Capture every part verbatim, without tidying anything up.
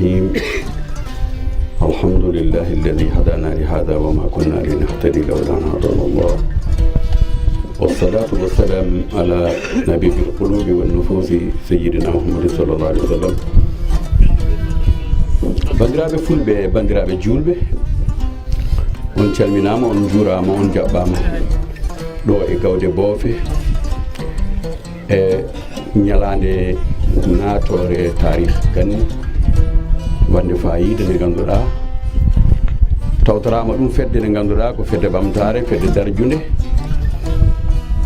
الرحيم. الحمد لله الذي هدانا لهذا وما كنا لنهتدي لولا أن هدانا الله. والصلاة والسلام على نبي القلوب والنفوس سيدنا محمد صلى الله عليه وسلم. Banndiraaɓe fulɓe, banndiraaɓe juulɓe, on calminaama, on njuuraama, on njaɓɓaama ɗo e Gawde Boofe. E ñalaande naatoore taarih ganni, wonde faayiida nde ngannduɗaa, tawtoraama ɗum fedde nde ngannduɗaa ko fedde ɓamtaare, fedde darjunde.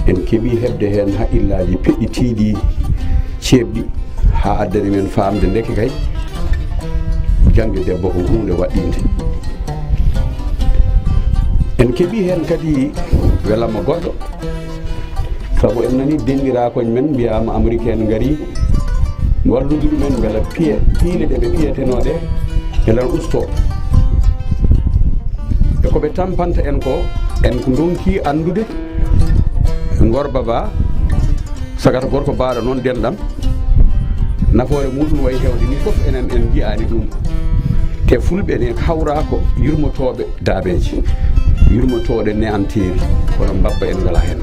En keɓii heɓde heen haqqillaaji peɗɗitiiɗi, ceeɓɗi, haa addani men faamde ndeke kay jaŋde debbo ko huunde waɗɗiinde. En keɓii heen kadi welamma goɗɗo, sabu en nanii denndiraakoñ men mbiyaama Amérique en ngarii wallude ɗumen mbela piye, piile ɗe ɓe piyetenoo ɗe mbela ustoo. E ko ɓe tampanta en ko, en ko ndonki anndude Ngor Baba, sagata gorko baaɗo noon denɗam, nafoore muɗum wayi hewde ni fof enen en njiyaani ɗum. Te fulɓe ne hawra ko yurmotooɓe daabeeji, yurmotooɗe neanteeri, kono mbabba en ngala heen.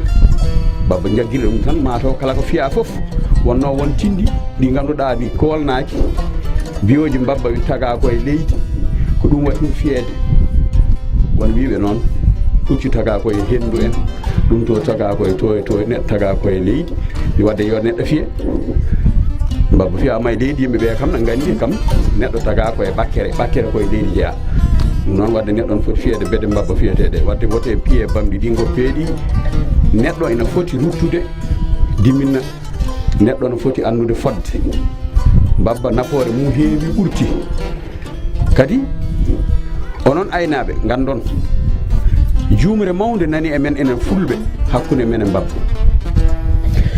Mbabba jaggiri ɗum tan, maa taw kala ko fiya fof wonno won tinndi ɗi ngannduɗaa ɗi koolnaaki, biyoji mbabba wi taga ko e leydi, ko ɗum waɗi ɗum fiyeede. Won wiiɓe noon, puccu taga ko e henndu en, ɗum to taga ko e to e to, neɗɗo taga ko e leydi, mi waɗde yo neɗɗo fiye. Mbabba fiyama e leydi, yimɓe ɓe kam na nganndi kam, neɗɗo taga ko e ɓakkere, ɓakkere ko e leydi jeya. Ɗum noon waɗde neɗɗo on foti fiyeede bede mbabba fiyeteɗe. Waɗde wote piye bamɗi ɗi ngoppeeɗi, neɗɗo ina foti ruttude diminna. Neɗɗo no foti anndude fodde. Mbabba nafoore mum heewi ɓurti. Kadi, onon aynaaɓe, nganndon. Juumre mawnde nani e men enen fulɓe hakkunde men e mbabba.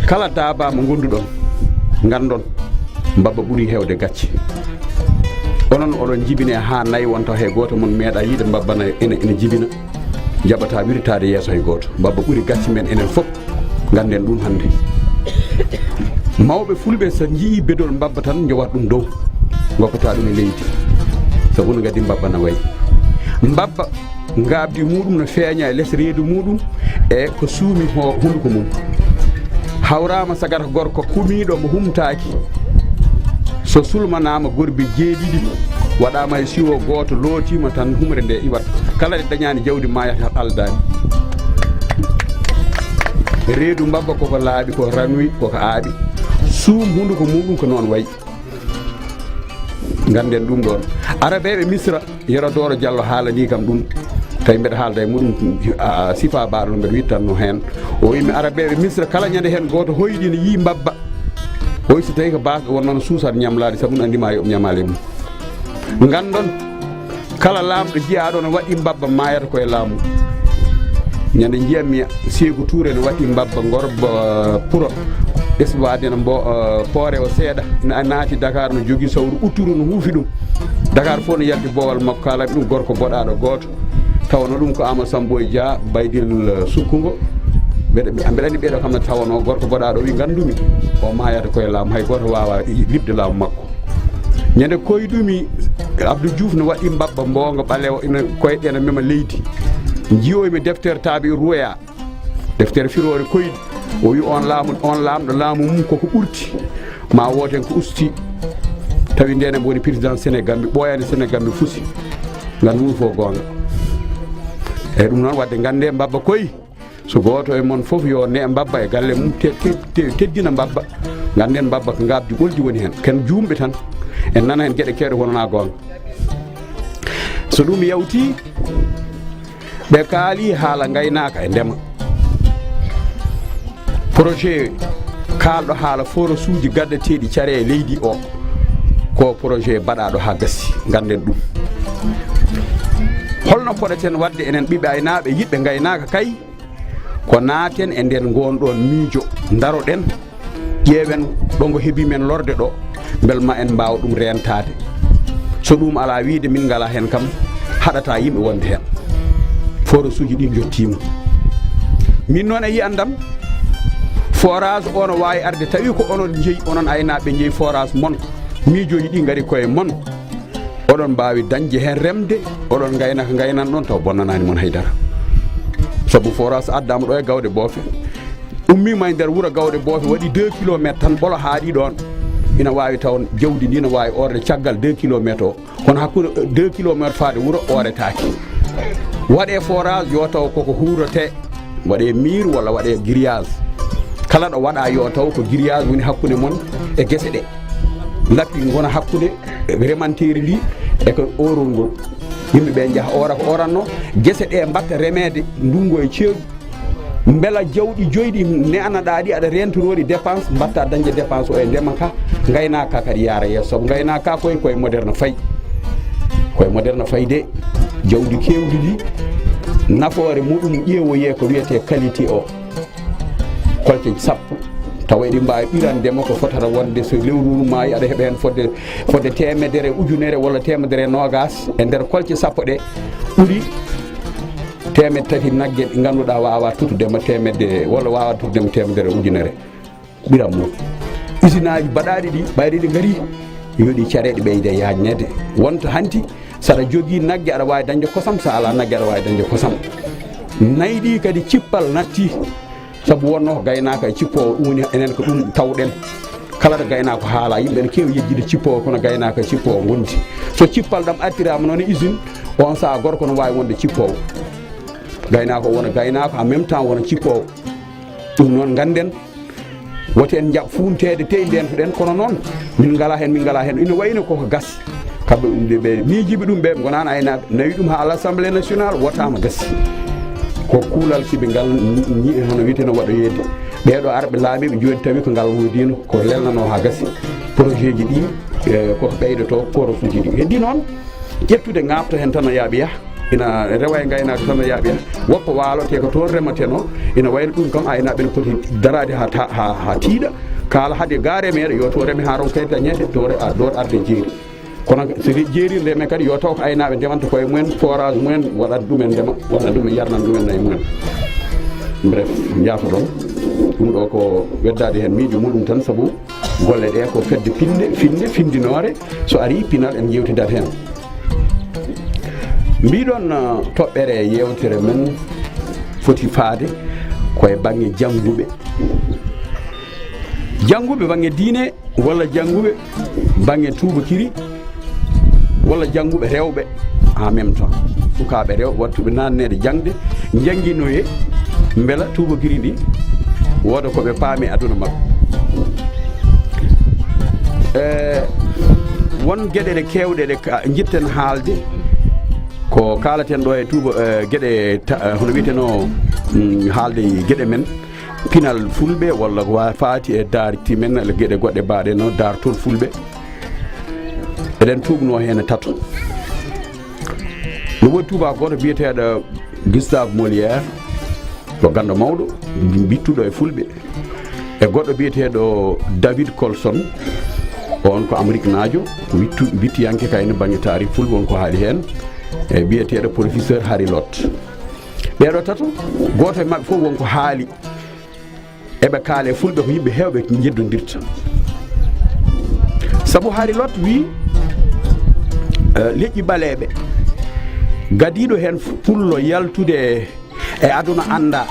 Kala daaba mo ngonnduɗon, nganndon. Mbabba ɓuri heewde gacce. Onon oɗon njibine haa nayi wonta hay gooto mon meeɗa yiide mbabba na ene, ene jibina. Jaɓata wirtaade yeeso hay gooto. Mbabba ɓuri gacce men enen fof. Ngannden ɗum hannde. Mawɓe fulɓe so njiyii bedol mbabba tan njowat ɗum dow. Ngoppata ɗum e leydi. Sabu no ngaddi mbabba na wayi. Mbabba ngaabdi muɗum no feeña e les reedu muɗum e ko suumi ho-, hunduko mum. Hawraama sagata gorko kumiiɗo mo humtaaki. So sulmanaama gorbi jeeɗiɗi, waɗaama e siwo gooto, lootiima tan humre nde iwat. Kala ɗe dañaani jawdi maayata aldaani. Reedu mbabba koko laaɓi, ko ranwi, koko aaɓi. Suum hunduko muɗum ko noon wayi. Ngannden ɗum ɗoon. Arabeeɓe Misra, Yero Dooro Jallo haalanii kam ɗum. Tawi mbeɗa haalda e muɗum, a, a, sifa baaɗo no mbeɗa wittanno heen. O wi mi arabeeɓe Misra kala ñande heen gooto hoyɗi no yii mbabba. O wi so tawi ko baasɗo wonno no suusat ñamlaade, sabu no anndi ma yoɓ ñamaale mum. Nganndon, kala laamɗo jiyaaɗo no waɗi mbabba maayata ko e laamu. Ñande njiyammi Seeku Tuure no waɗi mbabba Ngor, ba, Puro. Ɓesbaade no mbo, eh, poore o seeɗa. Na-, naati Dakar no jogii sawru utturu no huufi ɗum. Dakar fof no yalti boowal makko, kaalaɓe ɗum gorko boɗaaɗo gooto. Tawanoo ɗum ko Amadou Sambo e Dia, Baydil, eh, Sukkungo. Mbeɗa, mbeɗa anndi ɓeeɗo kam no tawanoo gorko boɗaaɗo wi nganndumi. O maayata ko e laamu, hay gooto waawaa liɓde laamu makko. Ñande koyɗumi Abdou Diouf no waɗi mbabba mboonga ɓaleewo ina koyɗe ene mema leydi. Njiyoymi deftere Tabi Roya, deftere firoore koyɗi. O wi on laamu, on laamɗo laamu mum koko ɓurti. Ma wooten ko usti. Tawi ndene woni président Sénégal, mbi ɓooyani Sénégal, mbi fusi. Nganndumi fof goonga. Eyi ɗum noon waɗde nganndee mbabba koy. So gooto e mon fof yo ne mbabba e galle mum te-, te-, te-, teddina mbabba. Ngannden mbabba ko ngaabdi ɓoldi woni heen. Ken juumɓe tan. En nana heen geɗe keewɗe wonanaa goonga. So ɗum yawti, ɓe kaali haala ngaynaaka e ndema. Projet kaalɗo haala forasuuji gaddateeɗi care e leydi o, ko projet baɗaaɗo haa gasi. Ngannden ɗum. Holno poɗeten waɗde enen ɓiɓɓe aynaaɓe yiɗɓe ngaynaaka kay? Ko naaten e nden ngoon ɗoon miijo, ndaroɗen, ƴeewen ɗo ngo heɓi men lorde ɗo, mbel ma en mbaawa ɗum reentaade. So ɗum alaa wiide min ngalaa heen kam, haɗataa yimɓe wonde heen. Forasuuji ɗi njottiima. Min noon e yiyandam, forage o no waawi arde tawi ko onon njeyi, onon aynaaɓe njeyi forage mon. Miijooji ɗi ngari koye mon. Oɗon mbaawi dañde heen remde, oɗon ngayna ko ngaynan ɗon taw bonnanaani mon hay dara. Sabu forage addaama ɗo e Gawɗe Boofe. Ummiima e nder wuro Gawɗe Boofe, waɗi deux kilomètres tan, ɓolo haaɗi ɗoon. Ina waawi taw jawdi ndi ina waawi oorde caggal deux kilomètres o. Kono hakkunde deux kilomètres faade wuro ooretaake. Waɗee forage yo taw koko huurotee. Waɗee mur walla waɗee grillage. Kala ɗo waɗa yo taw ko grillage woni hakkunde mon e gese ɗe. Lappi ngona hakkunde remanteeri ndi e ko oorol ngol. Yimɓe ɓe njaha oora ko ooranno. Gese ɗe mbatta remeede ndunngu e ceeɗu. Mbela jawɗi joyɗi ne'anaɗaa ɗi aɗa reentoroo ɗi dépense, mbaɗta dañde dépense o e ndema ka, ngaynaaka kadi yaara yeeso. Sabu ngaynaaka koye, koye moderne fayi. Koye moderne fayi de, jawdi keewdi ndi, nafoore muɗum ƴeewoyee ko wiyetee qualité o. Kolce sappo, tawa eɗi mbaawi ɓirande ma ko fotata wonde so lewru maayi aɗa heɓa heen fodde, fodde teemedere, ujunere walla teemedere e noogaas. E nder kolce sappo ɗe, ɓuri teemedde tati nagge ɗe ngannduɗaa waawa tutude ma teemedde, walla waawa tutude ma teemedere ujunere. Ɓiram mum. Usinaaji baɗaaɗi ɗi, ɓayri ɗi ngari, yo ɗi careeɗe ɓeyde yaajneede. Wonta hanti, so aɗa jogii nagge, aɗa waawi dañde kosam, so a alaa nagge, aɗa waawi dañde kosam. Nayi ɗi kadi cippal natti, sabu wonno ko gaynaaka e cippoowo, ɗum woni enen ko ɗum tawɗen. Kala ɗo gaynaako haala, yimɓe ne keewi yejjide cippoowo, kono gaynaaka e cippoowo ngondi. So cippal ɗam artiraama noon e usine, on sahaa gorko no waawi wonde cippoowo. Gaynaako o wona gaynaako, en même temps wona cippoowo. Ɗum noon ngannden, wote en njaɓ fuunteede tey ndeentuɗen, kono noon min ngalaa heen, min ngalaa heen. Ina wayno koko gasi. Kamɓe ɓe miijiiɓe ɗum ɓe ngonaan aynaaɓe, nawi ɗum haa l'Assemblée nationale, wotaama gasi. Ko kuulal sibi ngal ñi'e hono wiyeteno waɗoyeede. Ɓeeɗo arɓe laamiiɓe jooni tawi ko ngal wudino, ko lelnanoo haa gasi. Projet ji ɗi, e, koko ɓeydotoo, korosuuji ɗi. Heddi noon, ƴettude ŋaaɓta heen tan no yaaɓi yah. Ina rewa e ngaynaaka tan no yaaɓi yah. Woppa waalo te ko toon remateno. Ina wayno ɗum kam aynaaɓe ne poti daraade haa ta-, haa, haa tiiɗa. Kaala hade gaare meeɗa yo to reme haa ronka dañeede, to re-, a, ɗoon arde jeeri. Kono so re-, jeeri reme kadi yo taw ko aynaaɓe ndemanta koye mumen, forage mumen, waɗat ɗumen ndema, waɗat ɗumen yarnan ɗumen nayi mumen. Bref, njaafoɗon. Ɗum ɗo ko weddaade heen miijo muɗum tan sabu golle ɗe ko fedde pinde, finde, findinoore. So ari pinal en yewtidat heen. Mbiɗon, uh, toɓɓere yewtere men foti faade ko e baŋŋe jannguɓe. Jannguɓe baŋŋe diine walla jannguɓe baŋŋe tuubakiri walla jannguɓe rewɓe en même temps. Sukaaɓe rewɓe wattuɓe naanneede jaŋde njannginoye mbela tuubakiri ndi wooda ko ɓe paami e aduna maɓɓe. Eh, won geɗe ɗe keewɗe ɗe ka-, njitten haalde ko kaalaten ɗo e tuuba, eh, geɗe ta-, eh, hono wiyetenoo, mm, haalde e geɗe men. Pinal fulɓe walla ko wa-, faati e daarti men, walla geɗe goɗɗe baaɗe no daartol fulɓe. Eɗen tuubnoo heen e tato. No woodi tuuba gooto biyeteeɗo Gustave Molière, ko ganndo mawɗo, bittuɗo e fulɓe. E goɗɗo biyeteeɗo David Colson, on ko Ameriknaajo, wittu-, bittiyanke kayne baŋŋe taarih fulɓe, won ko haali heen. E biyeteeɗo professeur Harry Lott. Ɓeeɗo tato, gooto e maɓɓe fof won ko haali. Eɓe kaala e fulɓe ko yimɓe heewɓe njeddondirta. Sabu Harry Lott wii, eh, leƴƴi ɓaleeɓe, gadiiɗo heen pullo yaltude e aduna anndaa,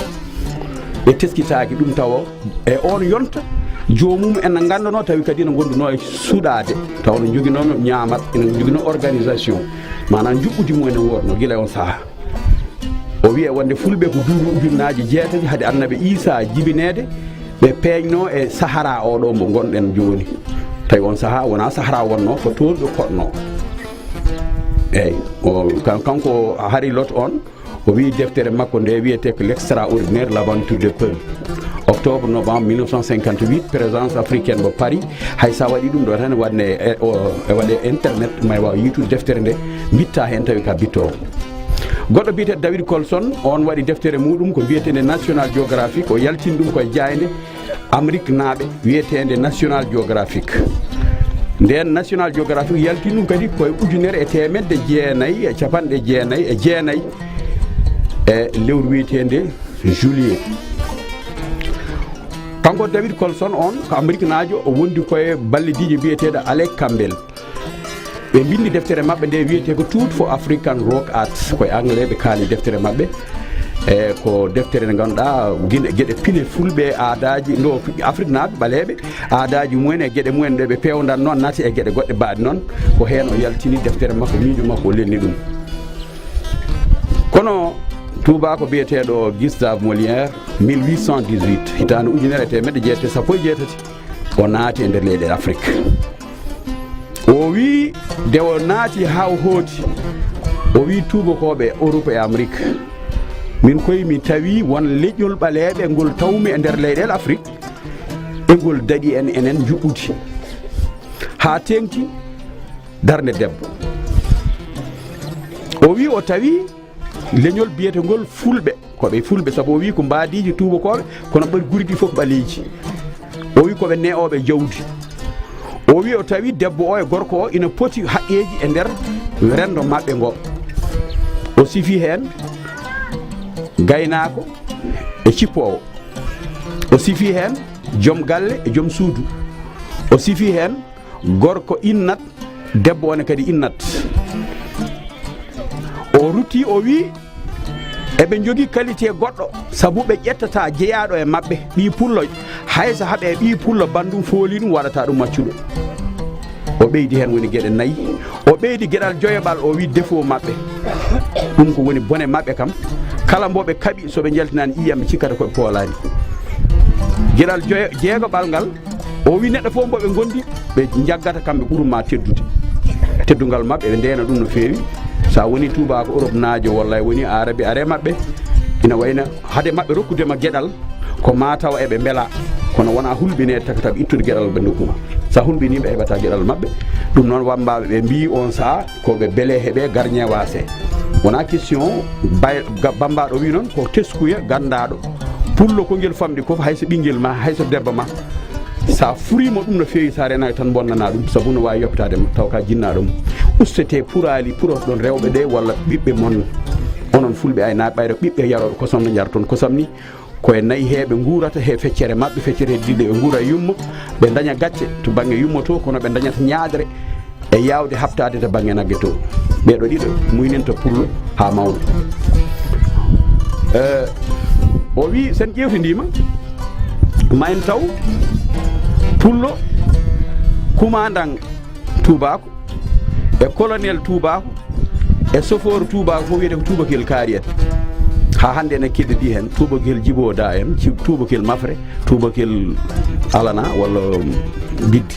ɓe teskitaaki ɗum tawo. E oon yonta, joomum en no nganndanoo, tawi kadi no ngondunoo e suuɗaade, tawa no njoginoo ñaamat, ene njoginoo organisation, maanaam njuɓɓudi mum ene woodnoo gila e oon sahaa. O wiya wonde fulɓe ko duuɓi ujunnaaji jeetati hade Annabi Iisaa jibineede, ɓe peeñnoo e Sahara o ɗo mbo ngonɗen jooni. Tawi on sahaa wonaa Sahara wonnoo, ko toon ɓe koɗnoo. Eey, o, kan-, kanko Harry Lott on, o wiyi deftere makko nde wiyetee ko L'extraordinaire l'aventure de Peul. Octobre, novembre mille neuf cent cinquante-huit, présence africaine mo Paris, hay sa waɗi ɗum ɗo tan, waɗne e, o, e waɗe internet, ma waaw yiytude deftere nde, mbitta heen tawi ka bittoowo. Goɗɗo biyeteeɗo David Colson, on waɗi deftere muɗum ko biyeteende National Geographic, o yaltini ɗum koye jaaynde Ameriknaaɓe wiyeteende National Geographic. Nden National Geographic yaltini ɗum kadi koye ujunere e teemedde jeenayi e capanɗe jeenayi e jeenayi e lewru wiyeteende juillet. Kanko David Colson on ko Ameriknaajo, o wondi koye ballidiijo biyeteeɗo Alec Campbell. Ɓe mbindi deftere maɓɓe nde wiyetee ko Tour for African Rock Art, ko e anglais ɓe kaali deftere maɓɓe. E ko deftere nde ngannduɗaa gine geɗe pine fulɓe, aadaaji no Afriknaaɓe ɓaleeɓe, aadaaji mumen e geɗe mumen ɗe ɓe peewndan noon, naati e geɗe goɗɗe baaɗe noon. Ko heen o yaltini deftere makko, miijo makko o lelni ɗum. Kono tuubaako biyeteeɗo Gustave Molière, mille huit cent dix-huit, hitaande ujunere e teemedde jeetati e sappo e jeetati, o naati e nder leyɗe Afrik. O wii, nde o naati haa o hooti, o wii tuubakooɓe Europe e Amérique, min koye mi tawi won leƴƴol ɓaleeɓe ngol tawmi e nder leyɗeele Afrik, e ngol daɗi en enen njuɓɓudi haa teeŋti darnde debbo. O wii o tawi leñol biyetegol Fulɓe, ko ɓe Fulɓe, sabu o wii ko mbaadiiji tuubakooɓe, kono ɓe guri ɗi fof ɓaleeji. O wii ko ɓe ne'ooɓe jawdi. O wii o tawi debbo o e gorko o ina poti haqqeeji e nder renndo maɓɓe ngo. O sifi heen gaynaako e cippoowo. O sifi heen joom galle e joom suudu. O sifi heen gorko innat, debbo o ne kadi innat. O rutti, o wii, eɓe njogii qualité goɗɗo, sabu ɓe ƴettata jeyaaɗo e maɓɓe, ɓii pullo, hay so haɓe ɓii pullo banndum fooli ɗum, waɗata ɗum maccuɗo. O ɓeydi heen woni geɗe nayi. O ɓeydi geɗal joyoɓal, o wii défaut maɓɓe. Ɗum ko woni bone maɓɓe kam. Kala mbo ɓe kaɓi, so ɓe njaltinaani ƴiiƴam, ɓe cikkata ko ɓe poolaani. Geɗal joyo-, jeegoɓal ngal, o wii neɗɗo fof mbo ɓe ngondi, ɓe njaggata kamɓe ɓurma teddude. Teddungal maɓɓe, ɓe ndeena ɗum no feewi. So a woni tuubaako Europe naajo, walla a woni Arabi, are maɓɓe, ina wayno hade maɓɓe rokkude ma geɗal, ko ma tawa eɓe mbela, kono wona hulɓine tagtaɓe ittude geɗal ɓe ndokku ma. So a hulɓinii ɓe, a heɓataa geɗal maɓɓe. Ɗum noon, wammbaaɓe ɓe mbii on sahaa ko ɓe bele heɓe gardien waase. Wona question bay-, ga-, bammbaaɗo wii noon ko teskuya ganndaaɗo. Pullo ko ngel famɗi ko hay so ɓinngel ma, hay so debbo ma. So a furii mo ɗum no feewi, so a renaaki tan bonnanaa ɗum, sabu no waawi yoppitaade ma, taw ka jinnaaɗo mum. Ustete puraali, purotoɗon rewɓe ɓe walla ɓiɓɓe mon. Onon fulɓe aynaaɓe, ɓayde ɓiɓɓe yarooɓe kosam no njarton kosam ni. Ko e nayi he ɓe nguurata, he feccere maɓɓe, feccere heddiiɗe ɓe nguura e yumma, ɓe ndaña gacce to bannge yumma to, kono ɓe ndañata ñaaɗre e yaawde haɓtaade to bannge nagge to. Ɓee ɗoo ɗiɗo muyninta pullo haa mawna. Eh, o wii, so en ƴeewtindiima, ma en taw pullo kumandan tuubaaku, e colonel tuubaaku, e chauffeur tuubaaku fof wiyetee ko tuubakeel kaari en. Haa hannde enen keddidi heen, tuubakeel Jibooda en, ci-, tuubakeel Mafre, tuubakeel Alana walla, um, Biddi.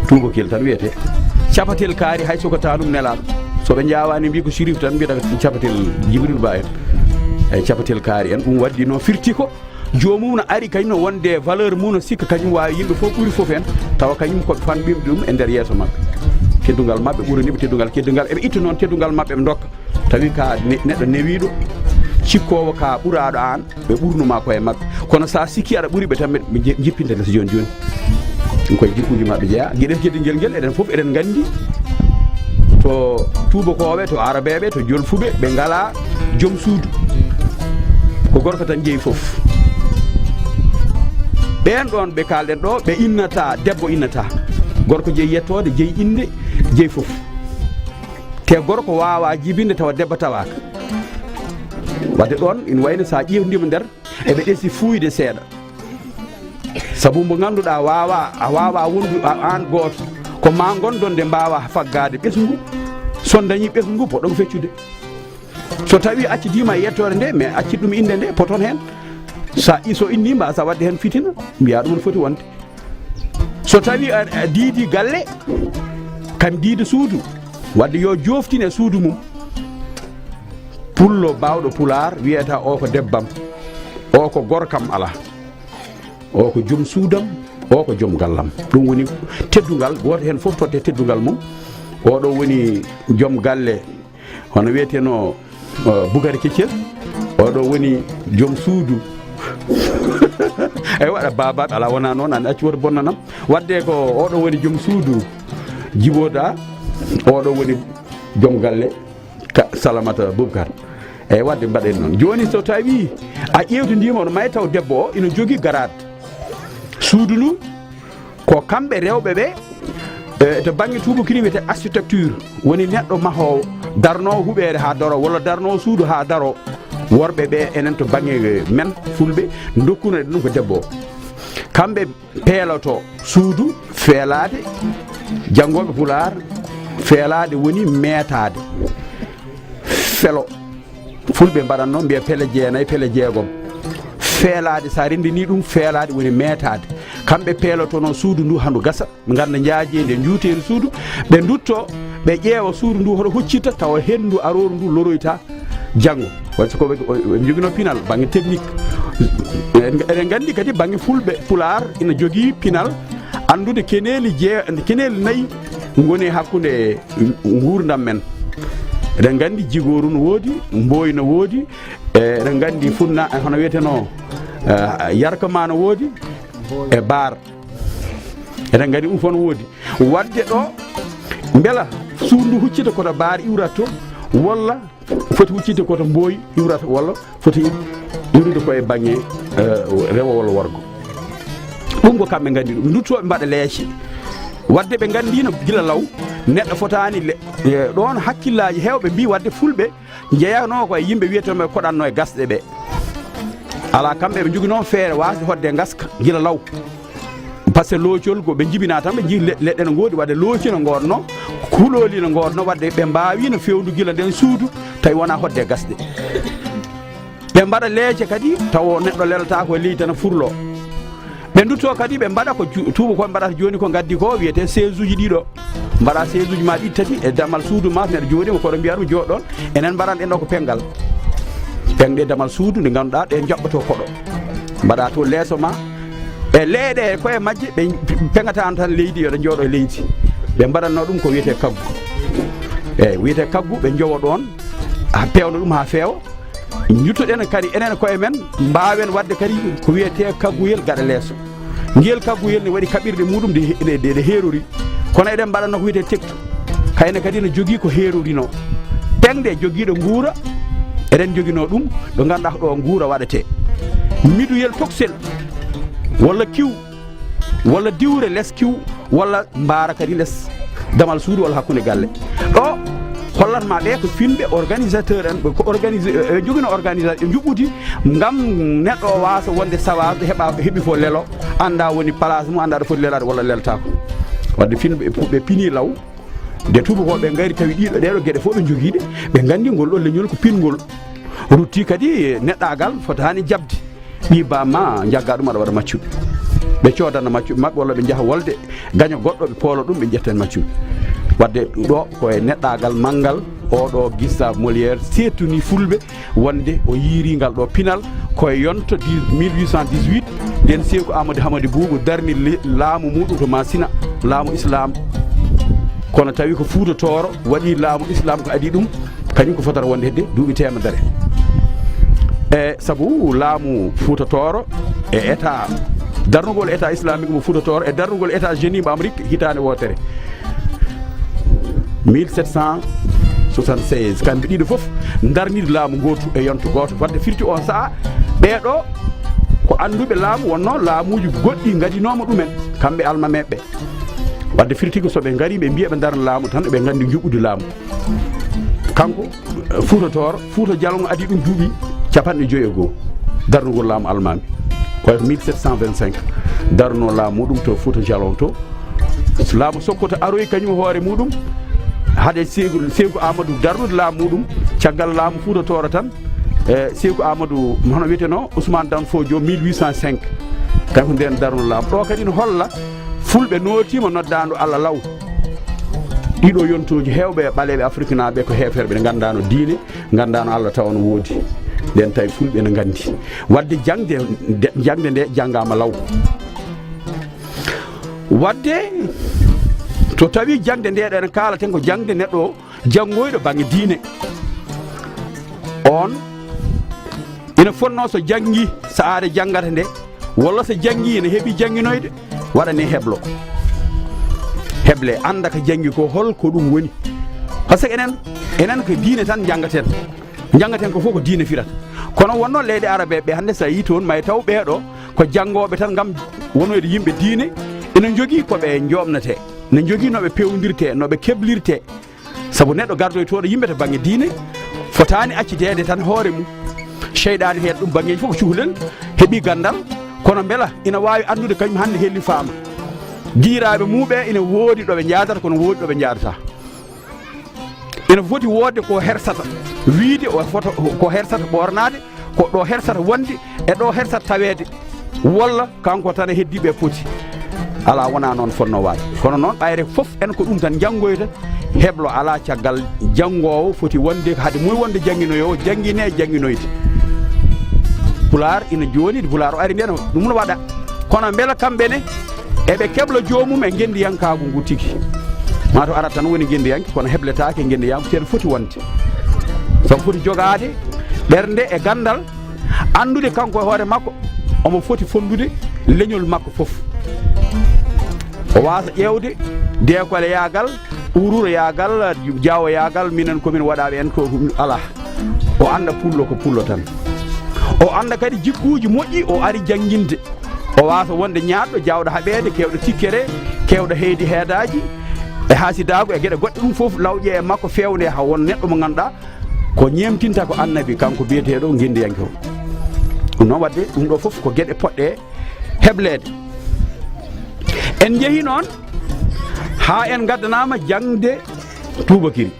Tuubakeel tan wiyetee. Capatel kaari hay so ko tanum nelaaɗo. So ɓe njaawaani mbii ko Chérif tan mbiyata ko capatel Jibril Ba en. Eyi, capatel kaari en. Ɗum waddi no firti ko joomum no ari kañum no wonde valeur mum no sikka kañum waawi yimɓe fof ɓuri fof en, tawa kañum ko ɓe fanɓinɓe ɗum e nder yeeso maɓɓe. Teddungal maɓɓe ɓurani ɓe teddungal, teddungal, eɓe itta noon teddungal maɓɓe ɓe ndokka. Tawi ka ne-, neɗɗo newiiɗo, cikkoowo ka ɓuraaɗo aan, ɓe ɓurnuma ko e maɓɓe. Kono sa sikki aɗa ɓuri ɓe tan, ɓe je-, jippinte les jooni jooni. Ɗum koye jikkuuji maɓɓe jeyaa. Geɗel teddingel ngel, eɗen fof eɗen nganndi to tuubakooɓe, to arabeeɓe, to jolfuɓe, ɓe ngalaa joom suudu. Ko gorko tan jeyi fof. Ɓeen ɗoon ɓe kaalɗen ɗo, ɓe innata, debbo innata. Gorko jeyi yettoode, jeyi innde, jeyi fof. Te gorko waawaa jibinde tawa debbo tawaaka. Wadde ɗoon, ina wayno sa ƴeewtiima nder, eɓe ɗesi fuuyde seeɗa. Sabu mo ngannduɗaa waawaa, a waawaa wondu a, aan gooto. Ko ma ngondon nde mbaawaa faggaade ɓesngu. So on dañii ɓesngu, poɗon feccude. So tawii accidiima e yettoore nde, mais accit ɗum innde nde, poton heen. Sa i-, so inni mbaasa waɗde heen fitina, mbiyaa ɗum no foti wonde. So tawii a, a diidi galle, kam diidi suudu, wadde yo jooftin e suudu mum. Pullo baawɗo pulaar wiyata o ko debbam, o ko gorkam alaa, o ko joom suudam, o ko joom gallam. Ɗum woni teddungal, gooto heen fof totte teddungal mum. Oɗo woni joom galle, hono wiyeteno, uh, Bukari Keccel. Oɗo woni joom suudu. Eyi, waɗa baabaaɓe, alaa wona noon, an accu woto bonnanam. Wadde ko oɗo woni joom suudu Jiboda, oɗo woni joom galle ka Salamata Bubakar. Eyi, wadde mbaɗen noon. Jooni so tawii a ƴeewtindiima, oɗo may taw debbo o ina jogii garaat. Suudu ndu, ko kamɓe rewɓe ɓe E, to bannge tuubakiri wiyetee architecture, woni neɗɗo mahoowo, darnoowo huɓeere haa daroo, walla darnoowo suudu haa daroo. Worɓe ɓe enen to bannge men Fulɓe ndokkuno ɗum ko debbo o. Kamɓe peeloto suudu feelaade, janngooɓe Pulaar, feelaade woni meetaade. Felo. Fulɓe mbaɗatno mbiya pele jeenayi, pele jeegom. Feelaade, so a renndinii ɗum, feelaade woni meetaade. Kamɓe peelotono suudu ndu haa ndu gasa, ɓe ngannda njaajeendi e njuuteeri suudu, ɓe ndutto, ɓe ƴeewa suudu ndu hoto huccita, tawa henndu arooru ndu loroyta janngo. Waɗi so ko ɓe, ɓe njogino pinal bannge technique. Eɗen, eɗen nganndi kadi bannge Fulɓe, Pulaar ina jogii pinal anndude keneeli jee-, keneeli nayi ngoni hakkunde nguurndam men. Eɗen nganndi jigooru no woodi, mbooyi no woodi, e eɗen nganndi funna, hono wiyeteno, eh, yarkama no woodi, e baar. Eɗen nganndi ɗum fof no woodi. Waɗde ɗo, mbela suudu ndu huccita koto baar iwrata to, walla foti huccitde koto mbooyi iwrata, walla foti iwrude ko e bannge, eh, rewo walla worgo. Ɗum ko kamɓe nganndi ɗum. Nduttooɓe mbaɗa leece. Waɗde ɓe nganndiino gila law, neɗɗo fotaani le-, eh, ɗoon hakkillaaji heewɓe mbii waɗde Fulɓe njeyanoo ko e yimɓe wiyeteenɓe koɗatnoo e gasɗe ɓe. Alaa, kamɓe ɓe njoginoo feere waasde hoɗde e ngaska gila law. Par ce que loocol ko ɓe njibinaa tan, ɓe njii le-, leɗɗe no ngoodi, waɗde looci no ngoodnoo, kuuɗooli no ngoodnoo, waɗde ɓe mbaawiino feewnude gila ndeen suudu, tawi wonaa hoɗde e gasɗe. Ɓe mbaɗa leece kadi, tawa neɗɗo lelataako e leydi tan furloo. Ɓe nduttoo kadi, ɓe mbaɗa ko ju-, tuubakooɓe mbaɗata jooni ko ngaddi ko wiyetee chaise uji ɗiɗo. Mbaɗa chaise uji ma ɗiɗi tati e damal suudu ma, neɗɗo jooɗiima, koɗo mbiya ɗum jooɗoon. Enen mbaɗan ɗen ɗo ko penngal. Peŋɗe damal suudu nde ngannduɗaa ɗe njaɓɓotoo koɗo. Mbaɗa to leeso ma. E leeɗe e koye majje, ɓe peŋataano tan leydi, yo ɗe njooɗo e leydi. Ɓe mbaɗatno ɗum ko wiyetee kaggu. Eeyi, wiyetee kaggu, ɓe njowo ɗoon, haa peewna ɗum haa feewa. Njuttoɗen kadi enen koye men, mbaawen waɗde kadi ko wiyetee kagguyel gaɗa leeso. Ngel kagguyel ne waɗi kaɓirɗe muɗum ɗe, ɗe, ɗe, ɗe heerori. Kono eɗen mbaɗatno ko wiyetee tektu. Kayne kadi ne jogii ko heerorinoo. Peŋɗe jogiiɗo nguura, eɗen njoginoo ɗum, ɗo ngannduɗaa ko ɗo nguura waɗetee. Miduyel toksel, walla kiw, walla diwre les kiw, walla mbaara kadi les damal suudu walla hakkunde galle. Ɗo hollatma ɓe ko finɓe organisateur en, ɓe ko organise, ɓe njogino organisation njuɓɓudi ngam neɗɗo o waasa wonde sawaade, heɓa, heɓi fof lelo, annda woni place mum, annda ɗo foti lelaade walla leltaako. Waɗde finɓe ɓe pu-, ɓe pini law, nde tuubakooɓe ngari tawi ɗiɗo ɗeɗo geɗe fof ɓe njogii ɗe, ɓe nganndi ngol ɗo leñol ko pingol. Rutti kadi neɗɗaagal fotaani jaɓde. Ɓii bamma njagga ɗum aɗa waɗa maccuɓe. Ɓe coodanno maccuɓe maɓɓe walla ɓe njaha wolde, gaña goɗɗo, ɓe poola ɗum, ɓe ƴetta heen maccuɓe. Waɗde ɗo ko e neɗɗaagal manngal, oɗo Gustave Molière seedtini Fulɓe wonde o yiiri ngal ɗo pinal ko e yonto dix, mille huit cent dix-huit, nden Seeku Amadou Hamadi Buubu darni le-, laamu muɗum to Masina, laamu Islam. Kono tawi ko Fuuta Tooro waɗi laamu Islam ko adii ɗum, kañum ko fotata wonde hedde duuɓi teemedere. E sabu laamu Fuuta Tooro e état, darnugol état islamique mo Fuuta Tooro e darnugol état génie mo Amérique hitaande wootere. Mille sept cent soixante-seize, kamɓe ɗiɗo fof darnii laamu ngootu e yonto gooto. Waɗde firti on sahaa, ɓeeɗo ko annduɓe laamu, wonno laamuuji goɗɗi ngadinooma ɗumen, kamɓe almameeɓe. Waɗde firti ko so ɓe ngarii, ɓe mbiya ɓe ndarna laamu tan, ɓe nganndi njuɓɓudi laamu. Kanko, eh, Fuuta Tooro, Fuuta Jalon adii ɗum duuɓi capanɗe joyi e goo, darnugol laamu almaami. Ko e mille sept cent vingt-cinq, darnoo laamu muɗum to Fuuta Jalon to. Laamu Sokoto aroyi kañum hoore muɗum, hade Seeku, Seeku Amadou darnude laamu muɗum, caggal laamu Fuuta Tooro tan, e Seeku Amadou, hono wiyeteno, Ousmane Dan Fodio, mille huit cent cinq. Kanko nden darno laamu. Ɗo kadi ne holla Fulɓe nootiima noddaandu Allah law. Ɗiɗo yontooji heewɓe e ɓaleeɓe Afriknaaɓe ko heeferɓe, ɓe nganndaano diine, nganndaano Allah tawa no woodi. Nden tawi Fulɓe ne nganndi. Waɗde jaŋde, de-, jaŋde nde janngaama law. Waɗde so tawi jaŋde nde ɗen kaalaten ko jaŋde neɗɗo janngoyɗo baŋnge diine. On ina fotnoo so janngi saare janngata nde, walla so janngi ene heɓi jannginoyde, waɗane heblo. Heble, annda ko janngi ko, hol ko ɗum woni. Par ce que enen, enen ko diine tan njanngaten. Njanngaten ko fof ko diine firata. Kono wonno leyɗe arabe ɓe hannde, so a yii toon, may taw ɓeeɗo ko janngooɓe tan ngam wonoyde yimɓe diine, ina njogii ko ɓe njoomnatee. ne njogii no ɓe peewndirtee, no ɓe keblirtee. Sabu neɗɗo gardoytooɗo yimɓe to baŋnge diine fotaani accideede tan hoore mum. Seyɗaane heeɗa ɗum baŋngeeji fof ko cukalel, heɓii ganndal, kono mbela ina waawi anndude kañum hannde hellifaama. Giiraaɓe mum ɓee ina woodi ɗo ɓe njaadata, kono woodi ɗo ɓe njaadataa. Ina foti woodde ko hersata, wiyde o foto ko hersata ɓoornaade, ko ɗo hersata wonde e ɗo hersata taweede, walla kanko tan e heddiiɓe poti. Alaa, wonaa noon fotnoo waade. Kono noon, ɓayre fof en ko ɗum tan njanngoyta, heblo alaa caggal janngoowo foti wonde, hade mum wonde jannginoyoowo, janngine e jannginoyde. Pulaar ina jooni, Pulaar o ari ndeen, ɗum no waɗa. Kono mbela kamɓe ne, eɓe kebla joomum e ngenndiyankaagu ngu tigi. Maa to arat tan woni ngenndiyanke, kono hebletaake ngenndiyanke, ceerno foti wonde. Sabu foti jogaade ɓernde e ganndal, anndude kanko e hoore makko, omo foti fonndude leñol makko fof. O waasa ƴeewde deekoleyagal, ururoyagal, jaawoyagal, minen ko min waɗaaɓe en ko alaa. O annda pullo ko pullo tan. O annda kadi jikkuuji moƴƴi, o ari jannginde. O waasa wonde ñaaɗɗo, jaawɗo haɓeede, keewɗo tikkere, keewɗo heydi heedaaji, e haasidaagu, e geɗe goɗɗe, ɗum fof lawƴe e makko, feewne haa won neɗɗo mo ngannduɗaa ko ñeemtinta ko annabi, kanko biyeteeɗo ngenndiyanke o. Ɗum noon waɗde, ɗum ɗo fof ko geɗe poɗɗe hebleede. En njehii noon haa en ngaddanaama jaŋde tuubakiri.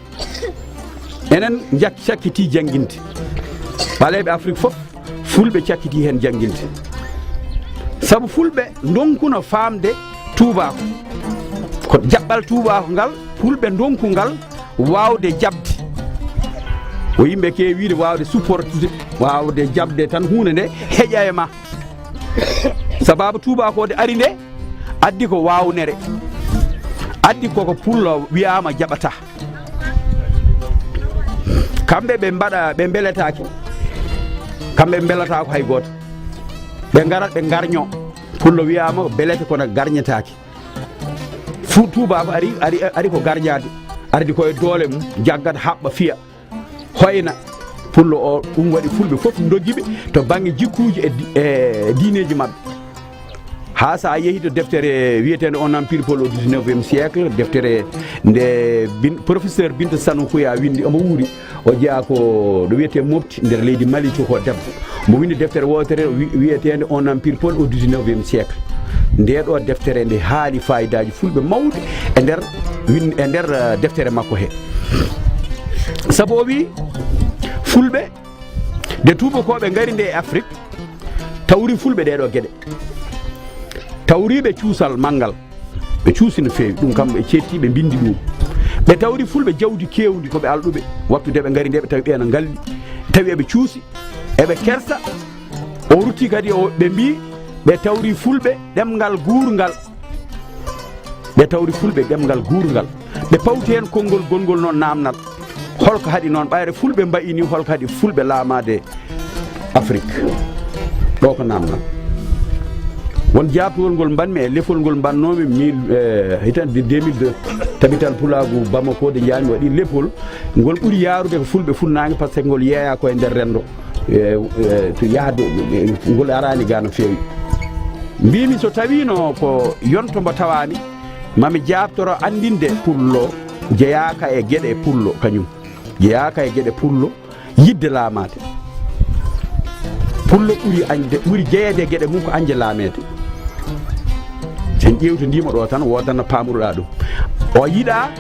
Enen jak-, cakkitii jannginde. Ɓaleeɓe Afrik fof, Fulɓe cakkitii heen jannginde. Sabu Fulɓe ndonkuno faamde tuubaaku. Ko jaɓɓal tuubaaku ngal, Fulɓe ndonku ngal waawde jaɓde. Ko yimɓe keewi wiyde waawde supportude, waawde jaɓde tan huunde nde heƴa e ma. Sababu tuubaakoode ari nde, addi ko waawnere. Addi koko pullo wiyaama jaɓataa. Kamɓe ɓe mbaɗa, ɓe mbeletaake. Kamɓe ɓe mbelataako hay gooto. Ɓe ngarat, ɓe ngarño. Pullo wiyaama ko belete kono garñetaake. Fu-, tuubaako ari, ari, ari ko garñaade. Ardi ko e doole mum, jaggat, haɓɓa, fiya. Hoyna pullo o, ɗum waɗi Fulɓe fof ndogi ɓe to bannge jikkuuji e di-, e diineeji maɓɓe. Haa so a yehii to deftere wiyeteende Un empire pour le dix-neuvième siècle, deftere nde bin-, professeur Binta Sanoukouya winndi, omo wuuri, o jeyaa ko ɗo wiyetee Mopti, nder leydi Mali, to ko debbo. Mo winndi deftere wootere wi-, wiyeteende Un empire pour le dix-neuvième siècle. Ndee ɗoo deftere nde haali faayidaaji Fulɓe mawɗi e nder win-, e nder, eh, deftere makko he. Sabu o wii, Fulɓe, nde tuubakooɓe ngari nde e Afrik, tawri Fulɓe ɗee ɗoo geɗe. Tawri ɓe cuusal manngal. Ɓe cuusi no feewi. Ɗum kam ɓe ceetti, ɓe mbinndi ɗum. Ɓe tawri Fulɓe jawdi keewndi, ko ɓe alɗuɓe. Waktu nde ɓe ngari nde, ɓe tawi ɓe ena ngalli. Tawi eɓe cuusi, eɓe kersa. O rutti kadi, o, ɓe mbii, ɓe tawri Fulɓe ɗemngal guurngal. Ɓe tawri Fulɓe ɗemngal guurngal. Ɓe pawti heen konngol gongol noon naamnal. Holko haɗi noon? Ɓayre Fulɓe mbayi ni, holko haɗi Fulɓe laamaade Afrik? Ɗo ko naamnal. Won jaabtowol ngol mbaɗmi e lefol ngol mbaɗnoomi mil, eh, hitande deux mille deux, tabital pulaagu Bamako, de njaami waɗi lefol. Ngol ɓuri yaarude ko Fulɓe Funnaange, par ce que ngol yeeyaa ko e nder renndo. E, e, to yahdu, e, ngol araani ga no feewi. Mbiimi so tawiino ko yonto mbo tawaami, mami jaabtoro anndinde pullo jeyaaka e geɗe pullo kañum. Jeyaaka e geɗe pullo yiɗde laamaade. Pullo ɓuri añde, ɓuri jeyeede e geɗe mum ko añde laameede. Sen ƴeewtodiima ɗo tan, woodana paamruɗaa ɗum. O yiɗaa,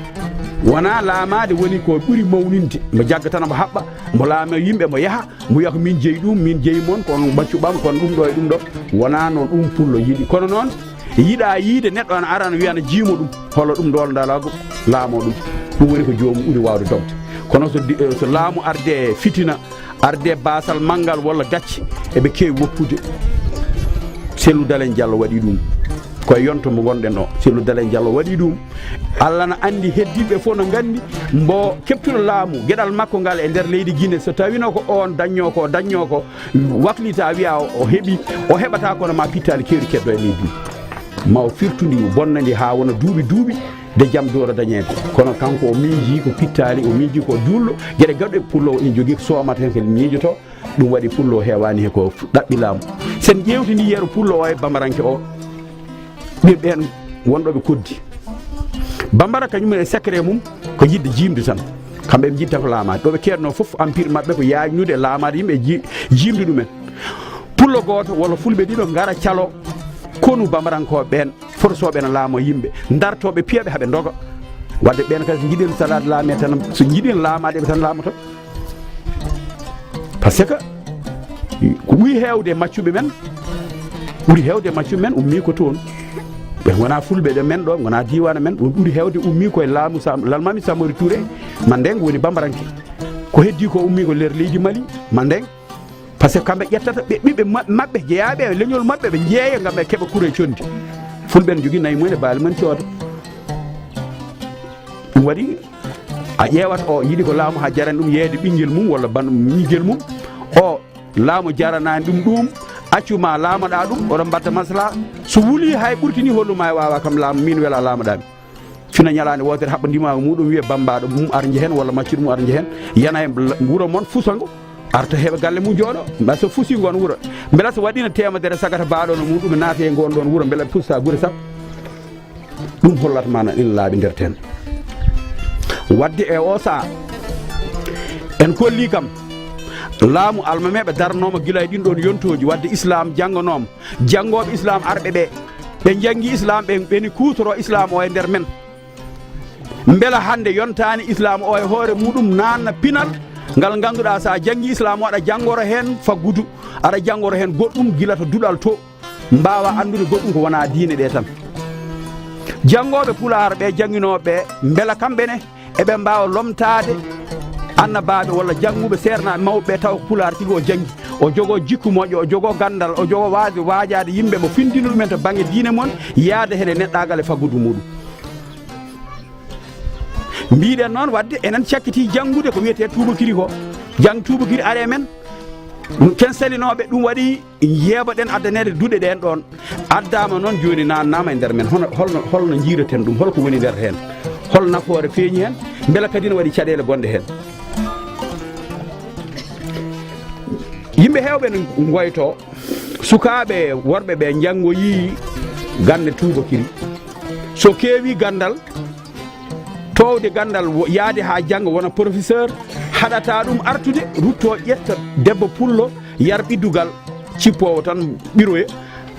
wonaa laamaade woni ko ɓuri mawninde. Mo jaggatana, mo haɓɓa, mo laama yimɓe, mo yaha, mo wiya ko min jeyi ɗum, min jeyi mon, kono ɓaccu ɓam, kono ɗum ɗo e ɗum ɗo. Wonaa noon ɗum pullo yiɗi. Kono noon, yiɗaa yiide neɗɗo ana ara, ana wiya ana jiimo ɗum. Holo ɗum ndoolndalaagu laamoo ɗum. Ɗum woni ko joomum ɓuri waawde dogde. Kono so di-, eh, so laamu ardee fitina, ardee baasal manngal walla gacce, eɓe keewi woppude. Sellu Dalein Diallo waɗi ɗum. Ko e yonto mo ngonɗen o, Sellu Dalein Diallo waɗi ɗum. Allah na anndi, heddiiɓe fof na nganndi mbo keɓtuɗo laamu, geɗal makko ngal e nder leydi Guinée, so tawino ko on dañño ko, dañño ko, waklita wiya o, o heɓi, o heɓata, kono ma pittaali keewɗi keddo e leydi. Ma o firtu ndi, bonna ndi haa wona duuɓi, duuɓi, de jam doora dañeede. Kono kanko o miiji ko pittaali, o miiji ko juulɗo, geɗe gaɗɗe pullo o ina jogii ko soomata heen, kadi miijoto. Ɗum waɗi pullo o heewaani he ko ɗaɓɓi laamu. Sen ƴeewtidi yeru pullo o e bamaranke o, ɓe ɓeen wonɗo ɓe koddi. Bambara kañum e secret mum ko yiɗde jiimde tan. Kamɓe ɓe njiɗta ko laamaade. Ɗo ɓe keednoo fof, empire maɓɓe ko yaajnude e laamaade yimɓe e ji-, jiimde ɗumen. Pullo gooto walla fulɓe ɗiɗo ngara caloo konu bambarankooɓe ɓeen, fototooɓe ene laamoo yimɓe, dartoo ɓe piya ɓe haa ɓe ndoga. Wadde ɓeen kadi so njiɗi en salaade laamee tan, so njiɗi en laamaade ɓe tan laamoto. Parce que ko ɓuri heewde e maccuɓe men, ɓuri heewde e maccuɓe men ummii ko toon. Ɓe ngonaa fulɓe ɗo men ɗo, ngonaa diiwaan men, ɓuri heewde ummii ko e laamu Sam-, Lalmami Samori Touré, Mandeng woni bambaranke. Ko heddii ko ummii ko nder leydi Mali, Mandeng. Parce que kamɓe ƴettata ɓe ɓiɓɓe ma-, maɓɓe, jeyaaɓe e leñol maɓɓe, ɓe njeeya ngam ɓe keɓa kure conndi. Fulɓe ene njogii nayi mumen e baali mumen cooda. Ɗum waɗi a ƴeewat o yiɗi ko laamu haa jarani ɗum yeeyde ɓinngel mum walla ban-, ɓinngel mum. O laamu jaranaani ɗum ɗum, accu ma laamoɗaa ɗum, oɗon mbaɗta maslaa. So wulii hay ɓurti ni, hollu ma e waawaa kam laamu, miin wela laamoɗaa mi. Fina ñalaande wootere haɓɓa ndimaagu muɗum wiya bammbaaɗo mum ar njehen walla maccuɗo mum ar njehen, yana e wuro mon fusa ngo, arta heɓa galle mum jooɗo. Mbela so fusi ngoon wuro, mbela so waɗino teemedere sagata baaɗo no muɗum naata e ngoon ɗoon wuro, mbela ɓe pusta gure sappo. Ɗum hollata ma no ina laaɓi nder teen. Wadde e o saha, en kolli kam, laamu almameeɓe daranooma gila e ɗin ɗoon yontooji, wadde Islaam jannganooma, janngooɓe Islaam arɓe ɓe, ɓe njanngi Islaam, ɓe, ɓe ni kuutoroo Islaam o e nder men. Mbela hannde yontaani Islaam o e hoore muɗum naanna pinal ngal ngannduɗaa, so a janngii Islaam o, aɗa janngoro heen faggudu, aɗa janngoro heen goɗɗum gila to duɗal to, mbaawa anndude goɗɗum ko wonaa diine ɗe tan. Janngooɓe Pulaar ɓe, jannginooɓe ɓe, mbela kamɓe ne eɓe mbaawa lomtaade annabaaɓe walla jannguɓe seernaaɓe mawɓe ɓe, tawa ko Pulaar tigi o janngi, o jogoo jikku moƴƴo, o jogoo ganndal, o jogoo waasde waajaade yimɓe, mo findina ɗumen to bannge diine mon, yaada heen e neɗɗaagal e faggudu muɗum. Mbiɗen noon, wadde enen cakkitii janngude ko wiyetee tuubakiri ko. Jang tuubakiri are men. Ken salinooɓe, ɗum waɗi yeebaɗen addaneede duɗe ɗeen ɗoon. Addaama noon jooni naannaama e nder men. Hono, holno, holno njiiraten ɗum? Holko woni nder heen? Hol nafoore feeñi heen? Mbela kadi no waɗi caɗeele bonɗe heen? Yimɓe heewɓe no ngoytoo, sukaaɓe worɓe ɓe njanngoyii gannde tuubakiri. So keewii ganndal, toowde ganndal, wo-, yahde haa jannga wona professeur, haɗata ɗum artude, ruttoo ƴetta debbo pullo, yar ɓiddugal, cippoowo tan ɓiroye,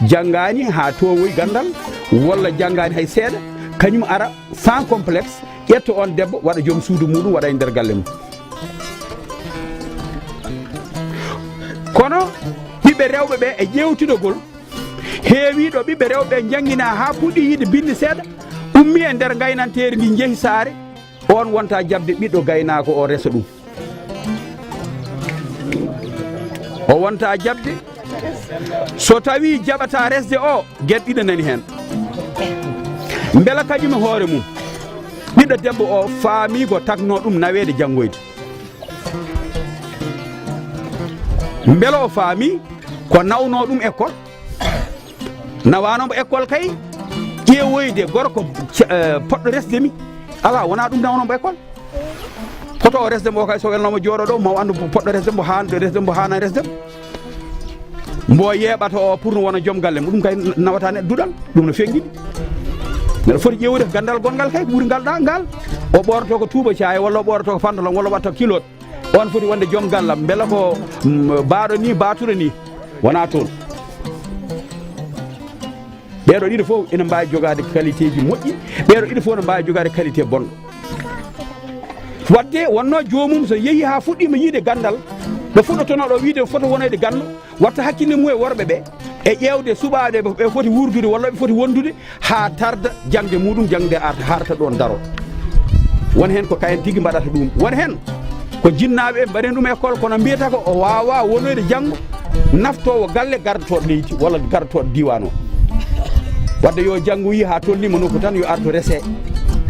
janngaani haa toowoyi ganndal, walla janngaani hay seeɗa, kañum ara sans complexe, ƴetta oon debbo, waɗa joom suudu muɗum, waɗa e nder galle mum. Kono ɓiɓɓe rewɓe ɓe e ƴeewtidagol, heewii ɗo ɓiɓɓe rewɓe njannginaa haa puɗɗii yiɗde binndi seeɗa, ummii e nder ngaynanteeri ndi, njehi saare, oon wonta jaɓde ɓiɗɗo gaynaako o resa ɗum. O wonta jaɓde. So tawii jaɓataa resde o, geɗe ɗiɗi nani heen. Mbela kañum e hoore mum, ɓiɗɗo debbo o faamii ko taknoo ɗum naweede janngoyde? Mbela o faamii ko nawnoo ɗum école? Nawaano mbo école kay, ƴeewoyde gorko ca-, eh, poɗɗo resde mi. Alaa, wonaa ɗum nawnoo mbo école. Poto o resde mbo kay, so welnooma jooɗo ɗo, maw anndu poɗɗo resde mbo, haanɗo resde mbo, haana resde mbo. Mbo yeeɓata o pour no wona joom galle mum, ɗum kay nawata neɗɗo duɗal, ɗum no feŋŋini. Mbeɗa foti ƴeewde ko ganndal gonngal kay, ko ɓuri ngal ɗa ngal. O ɓoorotoo ko tuuba caaya, walla o ɓoorotoo ko pantalon, walla o watta ko kiloot. On foti wonde joom gallam, mbela ko, mm, baaɗo ni, baatura ni, wonaa toon. Ɓeeɗo ɗiɗo fof ene mbaawi jogaade qualité ji moƴƴi, ɓeeɗo ɗiɗo fof ne mbaawi jogaade qualité bonɗo. Wadde wonnoo joomum so yehii haa fuɗɗiima yiide ganndal, ɗo fuɗɗotonoo ɗo wiide foto wonoyde ganndo, watta hakkille mum e worɓe ɓe, e ƴeewde suɓaaɓe ɓe, ɓe foti wuurdude walla ɓe foti wondude, haa tarda jaŋde muɗum, jaŋde arta, harta ɗoon daro. Won heen ko kayen tigi mbaɗata ɗum. Won heen ko jinnaaɓe ɓe mbaɗen ɗum école, kono mbiyata ko o waawaa wonoyde janngo, naftoowo galle, gardotooɗo leydi walla gardotooɗo diiwaan o. Wadde yo janngo yi haa tolniima nokku tan, yo artu rese.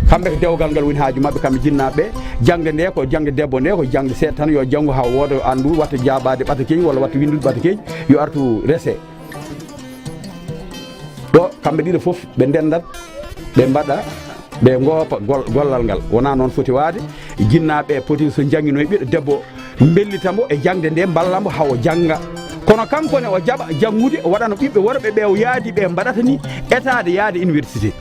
Kamɓe ko dewgal ngal woni haaju maɓɓe, kamɓe jinnaaɓe ɓe. Jaŋde nde ko jaŋde debbo nde, ko jaŋde seeɗa tan, yo janngo haa wooda, yo anndu, watta jaabaade ɓatakeeji walla watta winndude ɓatakeeji, yo artu rese. Ɗo kamɓe ɗiɗo fof ɓe ndenndat, ɓe mbaɗa, ɓe ngoopa gol-, gollal ngal. Wonaa noon foti waade, jinnaaɓe poti so njannginoyi ɓiɗɗo debbo, mbellita mbo e jaŋde nde, mballa mbo haa o jannga. Kono kanko ne o jaɓa janngude, o waɗana ɓiɓɓe worɓe ɓe o yaadi ɓe mbaɗata ni etaade yaade université.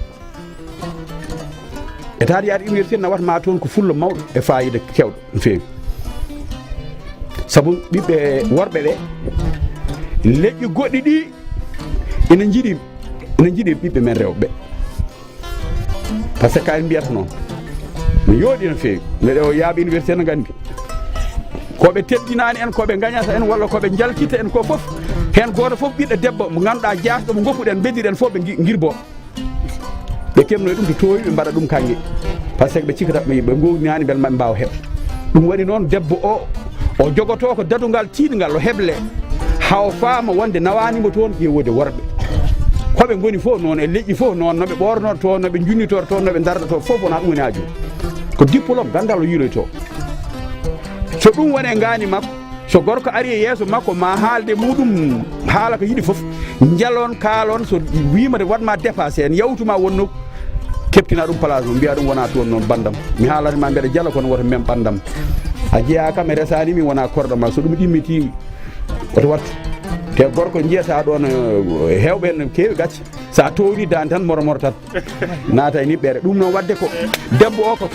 Taade yaade université nawata ma toon ko fullo mawɗo e faayiida keewɗo no feewi. Sabu ɓiɓɓe worɓe ɓe, leƴƴi goɗɗi ɗi ina njiɗi, ina njiɗi ɓiɓɓe men rewɓe. Par ce que en mbiyata noon. No yooɗi no feewi. Mbeɗe o yaaɓe université no nganndi. Ko ɓe teddinaani en, ko ɓe ngañata en, walla ko ɓe njalkita en, ko fof. Heen gooto fof ɓiɗɗo debbo mo ngannduɗaa jaasɗo mo ngoppuɗen, mbeddiɗen fof ɓe ngi-, ngirbo. Ɓe kemno e ɗum to toowi, ɓe mbaɗa ɗum kaŋŋe. Par ce que ɓe cikkata ɓe, ɓe ngowdinaani mbele maɓe mbaawa heɓ. Ɗum waɗi noon debbo o, o jogotoo ko dadungal tiiɗngal, o heble. Haa o faama wonde nawaani mo toon ƴeewude worɓe. Ko ɓe ngoni fof noon, e leƴƴi fof noon, no ɓe ɓoornotoo, no ɓe njunnitotoo, no ɓe ndardatoo fof wonaa ɗum woni haaju. Ko diplôme, ganndal o yiiloytoo. So ɗum wonee ngaani makko, so gorko ari e yeeso makko, ma haalde muɗum haala ko yiɗi fof, njalon, kaalon, so wiima de waɗma dépassé en, yawtuma wonno, keptina ɗum place mum, mbiya ɗum wona toon noon banndam. Mi haalata ma mbeɗa jala kono woto mem ɓanndam. A jeyaa kam e resaani mi wona korɗo ma, so ɗum ɗimmiti woto wattu. Te gorko njiyata ɗoon, eh, heewɓe no keewi gacce. Sa towni daan tan moro moro tan. Naata e niɓɓere. Ɗum noon waɗde ko debbo o ko,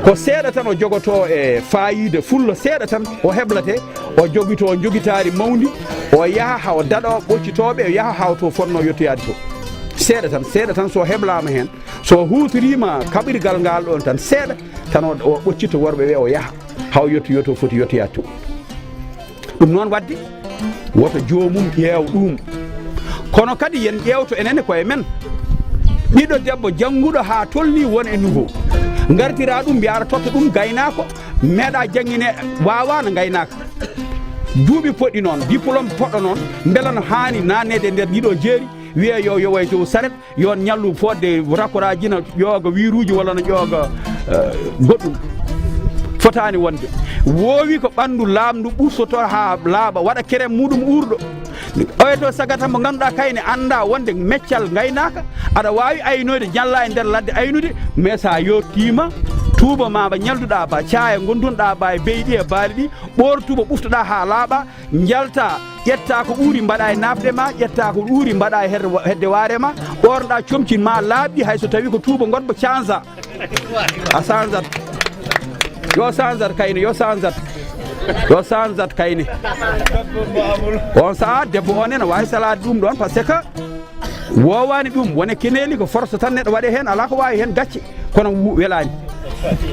ko seeɗa tan o jogotoo e faayiida fullo, seeɗa tan o heblate, o jogitoo jogitaari mawndi, o yaha haa o daɗa ɓoccitooɓe, o yaha haa to fotnoo yottoyaade to. Seeɗa tan, seeɗa tan so heblaama heen, so huutoriima kaɓirgal ngal ɗoon tan seeɗa tan o, o ɓoccitto worɓe ɓe o yaha haa o yotto, yotto foti yottoyaade to. Ɗum noon waɗde, woto joomum ƴeew ɗum. Kono kadi yen ƴeewto enenne koye men. Ɓiɗɗo debbo jannguɗo haa tolnii won e niveau. Ngartira ɗum mbiya aɗa totta ɗum gaynaako, meeɗa janngine, waawaano ngaynaaka. Duuɓi poɗɗi noon, diplôme poɗɗo noon, mbela no haani naatneede e nder ɗiɗo jeeri, wiye yo yowoy dow saret, yo on ñallu fodde rakoraaji na ƴooga wiiruuji walla no ƴooga, eh, goɗɗum. Fotaani wonde. Woowi ko ɓanndu laamndu ɓursoto haa laaɓa, waɗa kerem muɗum uurɗo. Oya to sagata mo ngannduɗaa kayne annda wonde meccal ngaynaaka, aɗa waawi aynoyde ñalla e nder ladde aynude, mais sa yottiima, tuuba ma ba ñalduɗaa ba, caaya ngondunɗaa ba e beyɗi e baali ɗi, ɓoor tuuba ɓuftoɗaa haa laaɓa, njalta, ƴetta ko uuri mbaɗa e nafɗe ma, ƴetta ko uuri mbaɗa e hedde, hedde waare ma, ɓoornoɗa comci ma laaɓɗi, hay so tawi ko tuuba ngonɗo canza. A sanzat. Yo sanzat kayne, yo sanzat. Yo sanzat kayne. On sa'a debbo on ene waawi salaade ɗum ɗon, par ce que woowaani ɗum, wone keneeli ko force tan neɗɗo waɗe heen, alaa ko waawi heen gacce, kono wu-, welaani.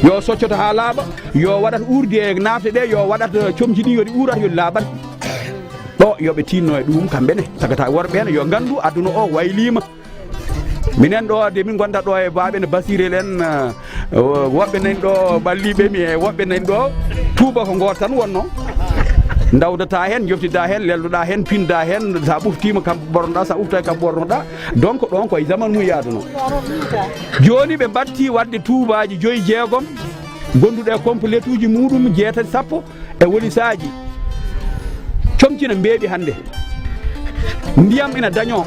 Yo soccoto haa laaɓa, yo waɗat uurdi e nafɗe ɗe, yo waɗat, eh, comci ɗi, yo ɗi uurat, yo ɗi laaɓat. Ɗo yo ɓe tiinno e ɗum kamɓe ne, tagata worɓe ne, yo nganndu aduna o wayliima. Minen ɗo de min ngonda ɗo e baaɓe ne Basirel en, eh, woɓɓe nan ɗo ɓalliiɓe mi e woɓɓe nan ɗo tuuba ko ngoto tan wonno. Ndawdata heen, njoftidaa heen, leldoɗaa heen, pindaa heen, sa ɓuftiima kam ɓornoɗaa, sa ɓuftaaki kam ɓornoɗaa. Donc ɗon koye zaman mum yaaduno. Jooni ɓe mbatti waɗde tuubaaji joyi jeegom, gonduɗe e completuuji muɗum jeetati, sappo e wolisaaji. Comci na mbeeɓi hannde. Ndiyam ina dañoo.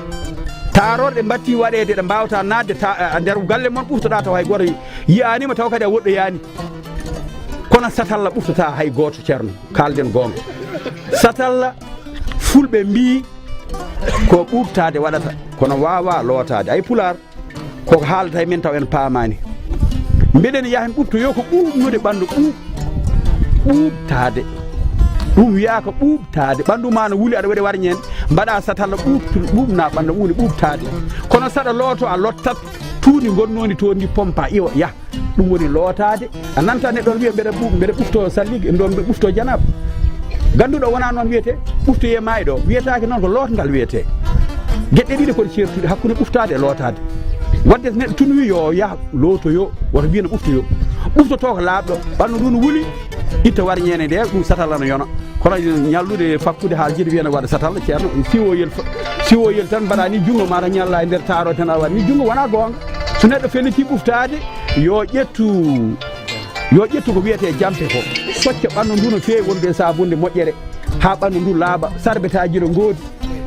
Taarorɗe mbatti waɗeede ɗe mbaawata naatde ta-, a nder galle mon ɓuftoɗaa taw hay gooto yiyaani ma, taw kadi a woɗɗoyaani. Kono satalla ɓuftata hay gooto, Ceerno. Kaalden goonga. Satalla, fulɓe mbii ko ɓuuɓtaade waɗata, kono waawaa lootaade. Ay Pulaar, ko haalata e men taw en paamaani. Mbeɗen yaha en ɓuuɓtoyo ko ɓuuɓnude ɓanndu, ɓuuɓ-, ɓuuɓtaade. Ɗum wiyaa ko ɓuuɓtaade. Ɓanndu ma no wuli, aɗa waɗi warñeende, mbaɗa satalla ɓuuɓtu-, ɓuuɓna ɓanndu, ɗum woni ɓuuɓtaade. Kono saɗa looto, a lottat, tuundi ngonnondi toon ndi pompa, iwa, yaha. Ɗum woni lootaade. A nanta neɗɗo on wiya, "Mbeɗa ɓu-, mbeɗa ɓufto salligue, ɗo mbeɗa ɓufto janaba." Ganduɗo wona noon wiyete, "Ɓuftoye ma e ɗo." Wiyetaake noon, ko lootngal wiyete. Geɗe ɗiɗi ko ɗe ceertuɗe hakkunde ɓuftaade e lootaade. Wadde so neɗɗo tun wi yo yah lootoyo, woto mbiya no ɓuftoyo. Ɓuftoto ko laaɓɗo, ɓanno ndu no wuli, itta warñeene nde, ɗum satalla no yona. Kono ñallude fakkude haaljiiɗo wiya no waɗa satalla, ceerno, siwoyel fa-, siwoyel tan mbaɗa ni junngo ma tan ñalla e nder taaro tan aɗa waɗa ni junngo, wona goonga. So neɗɗo felliti ɓuftaade, yo ƴettu, yo ƴettu ko wiyetee jampe ko. Socca ɓandu ndu no feewi wonde e saabunde moƴƴere, haa ɓandu ndu laaɓa, sarbetaaji no ngoodi,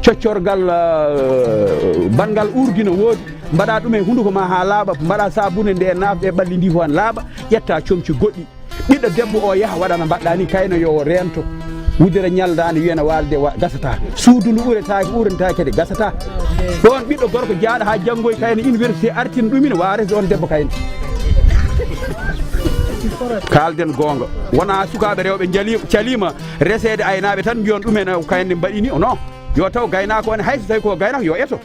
coccorgal, eh, banngal urdi no woodi, mbaɗa ɗum e hunduko ma haa laaɓa, mbaɗa saabunde nde naafde e ɓalli ndi fof han laaɓa, ƴetta comci goɗɗi. Ɓiɗɗo debbo o yaha waɗa no mbaɗɗa ni, kayno yo o reento. Wudere ñaldaande wiya no waalde wa-, gasata. Suudu ndu uretaake, uretaake kadi gasata. Ɗoon ɓiɗɗo gorko jaaɗo haa janngoy kayno université artin ɗumin, waawa resde on debbo kayno. Kaalden goonga. Wonaa sukaaɓe rewɓe njali-, caliima reseede aynaaɓe tan mbiyon ɗumen o kayande mbaɗini o. Non. Yo taw gaynaako o ne, hay so tawi ko gaynaako, yo eto.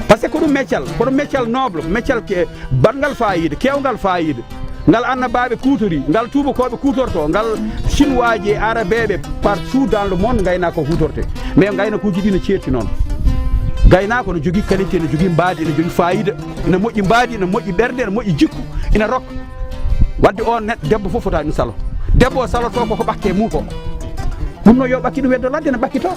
Par ce que ko ɗum meccal, ko ɗum meccal noble, meccal ke, baɗngal faayiida, keewngal faayiida. Ngal annabaaɓe kuutori, ngal tuubakooɓe kuutorto, ngal Sinuwaaji e Arabeeɓe partout dans le monde ngaynaako huutorte. Mais ngaynakuuji ɗi no ceerti noon. Gaynaako no jogii qualité, no jogii mbaadi, no jogii faayiida, ina moƴƴi mbaadi, ina moƴƴi ɓernde, ina moƴƴi jikku, ina rokka. Wadde on neɗɗo, debbo fof fota ɗum salo. Debbo o saloto ko ko ɓakke mum ko. Ɗum no yo ɓakki ɗum weddo ladde, no ɓakkito.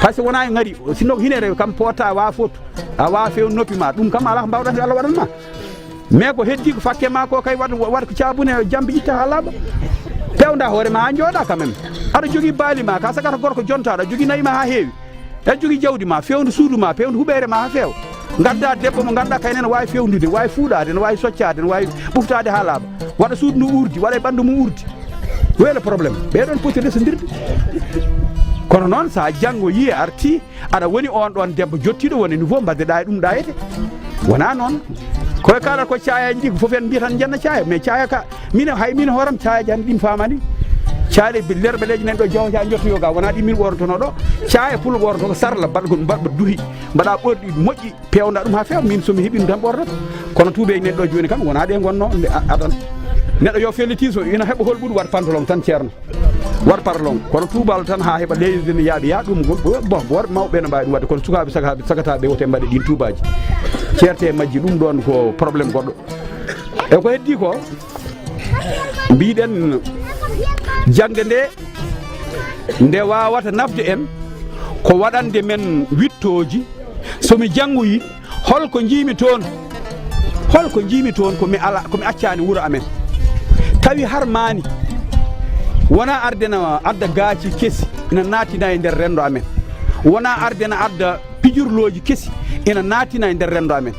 Par ce que wonaa e ngari, sinno ko hineere kam poota wa fotu. A waawa feewde noppi ma, ɗum kam alaa ko mbaawɗaa heen, Allah waɗan ma. Mais ko heddi ko fakke ma ko kay, waɗ, waɗ ko caabune, jambi itta haa laaɓa. Peewnda hoore ma haa njooɗa quand même. Aɗa jogii baali ma, ka sagata gorko jonta, aɗa jogii nayi ma haa heewi. Aɗa jogii jawdi ma, feewndu suudu ma, feewndu huɓeere ma haa feewa. Ngadda debbo mo ngannduɗaa kay ne waawi feewnude, waawi fuuɗaade, ne waawi soccaade, ne waawi ɓuftaade haa laaɓa. Waɗa suudu ndu urdi, waɗa e ɓanndu mum urdi. Où est le problème? Ɓee ɗoon poti resondirde. Kono noon, so a janngoyii a artii, aɗa woni oon ɗoon debbo jottiiɗo woni niveau mbaɗdeɗaa e ɗum ɗaayete. Wonaa noon. Koye kaalata ko caayaaji ɗi ko fof en mbiyata njanna caaya, mais caaya ka, min hay min hooram caayaaji an ɗin faamani. Caale bi-, lerɓe leeji nen ɗo jawa caaya njottoyo ga, wonaa ɗi min ɓoornotono ɗo. Caaya pul ɓoornoto ko sarla, mbaɗgol, mbaɗ-, duhi, mbaɗa ɓorɗi moƴƴi, peewnda ɗum haa feewa, min so mi heɓi ɗum tan ɓoornoto. Kono tuubee nen ɗo jooni kam, wonaa ɗe ngonno, nde a-, adan. Neɗɗo yo felliti so ina heɓa hol ɓuri waɗ pantalon tan ceerno. Waɗ parlon, kono tuubal tan haa heɓa leydi ne yaaɓi, yaa ɗum, bon, bon, worɓe mawɓe ɓe no mbaawi ɗum waɗde, kono sukaaɓe saka-, sakataaɓe wote mbaɗe ɗin tuubaaji. Ceerte e majji, ɗum ɗoon ko problème goɗɗo. E ko heddi ko, mbiɗen jaŋde nde, nde waawata nafde en, ko waɗande men wittooji, so mi janngoyi, hol ko njiimi toon? Hol ko njiimi toon ko mi ala, ko mi accaani wuro amen? Tawi har maani wonaa arde na adda gaaci kesi ina naatina e nder renndo amen. Wonaa arde na adda pijirlooji kesi ina naatina e nder renndo amen.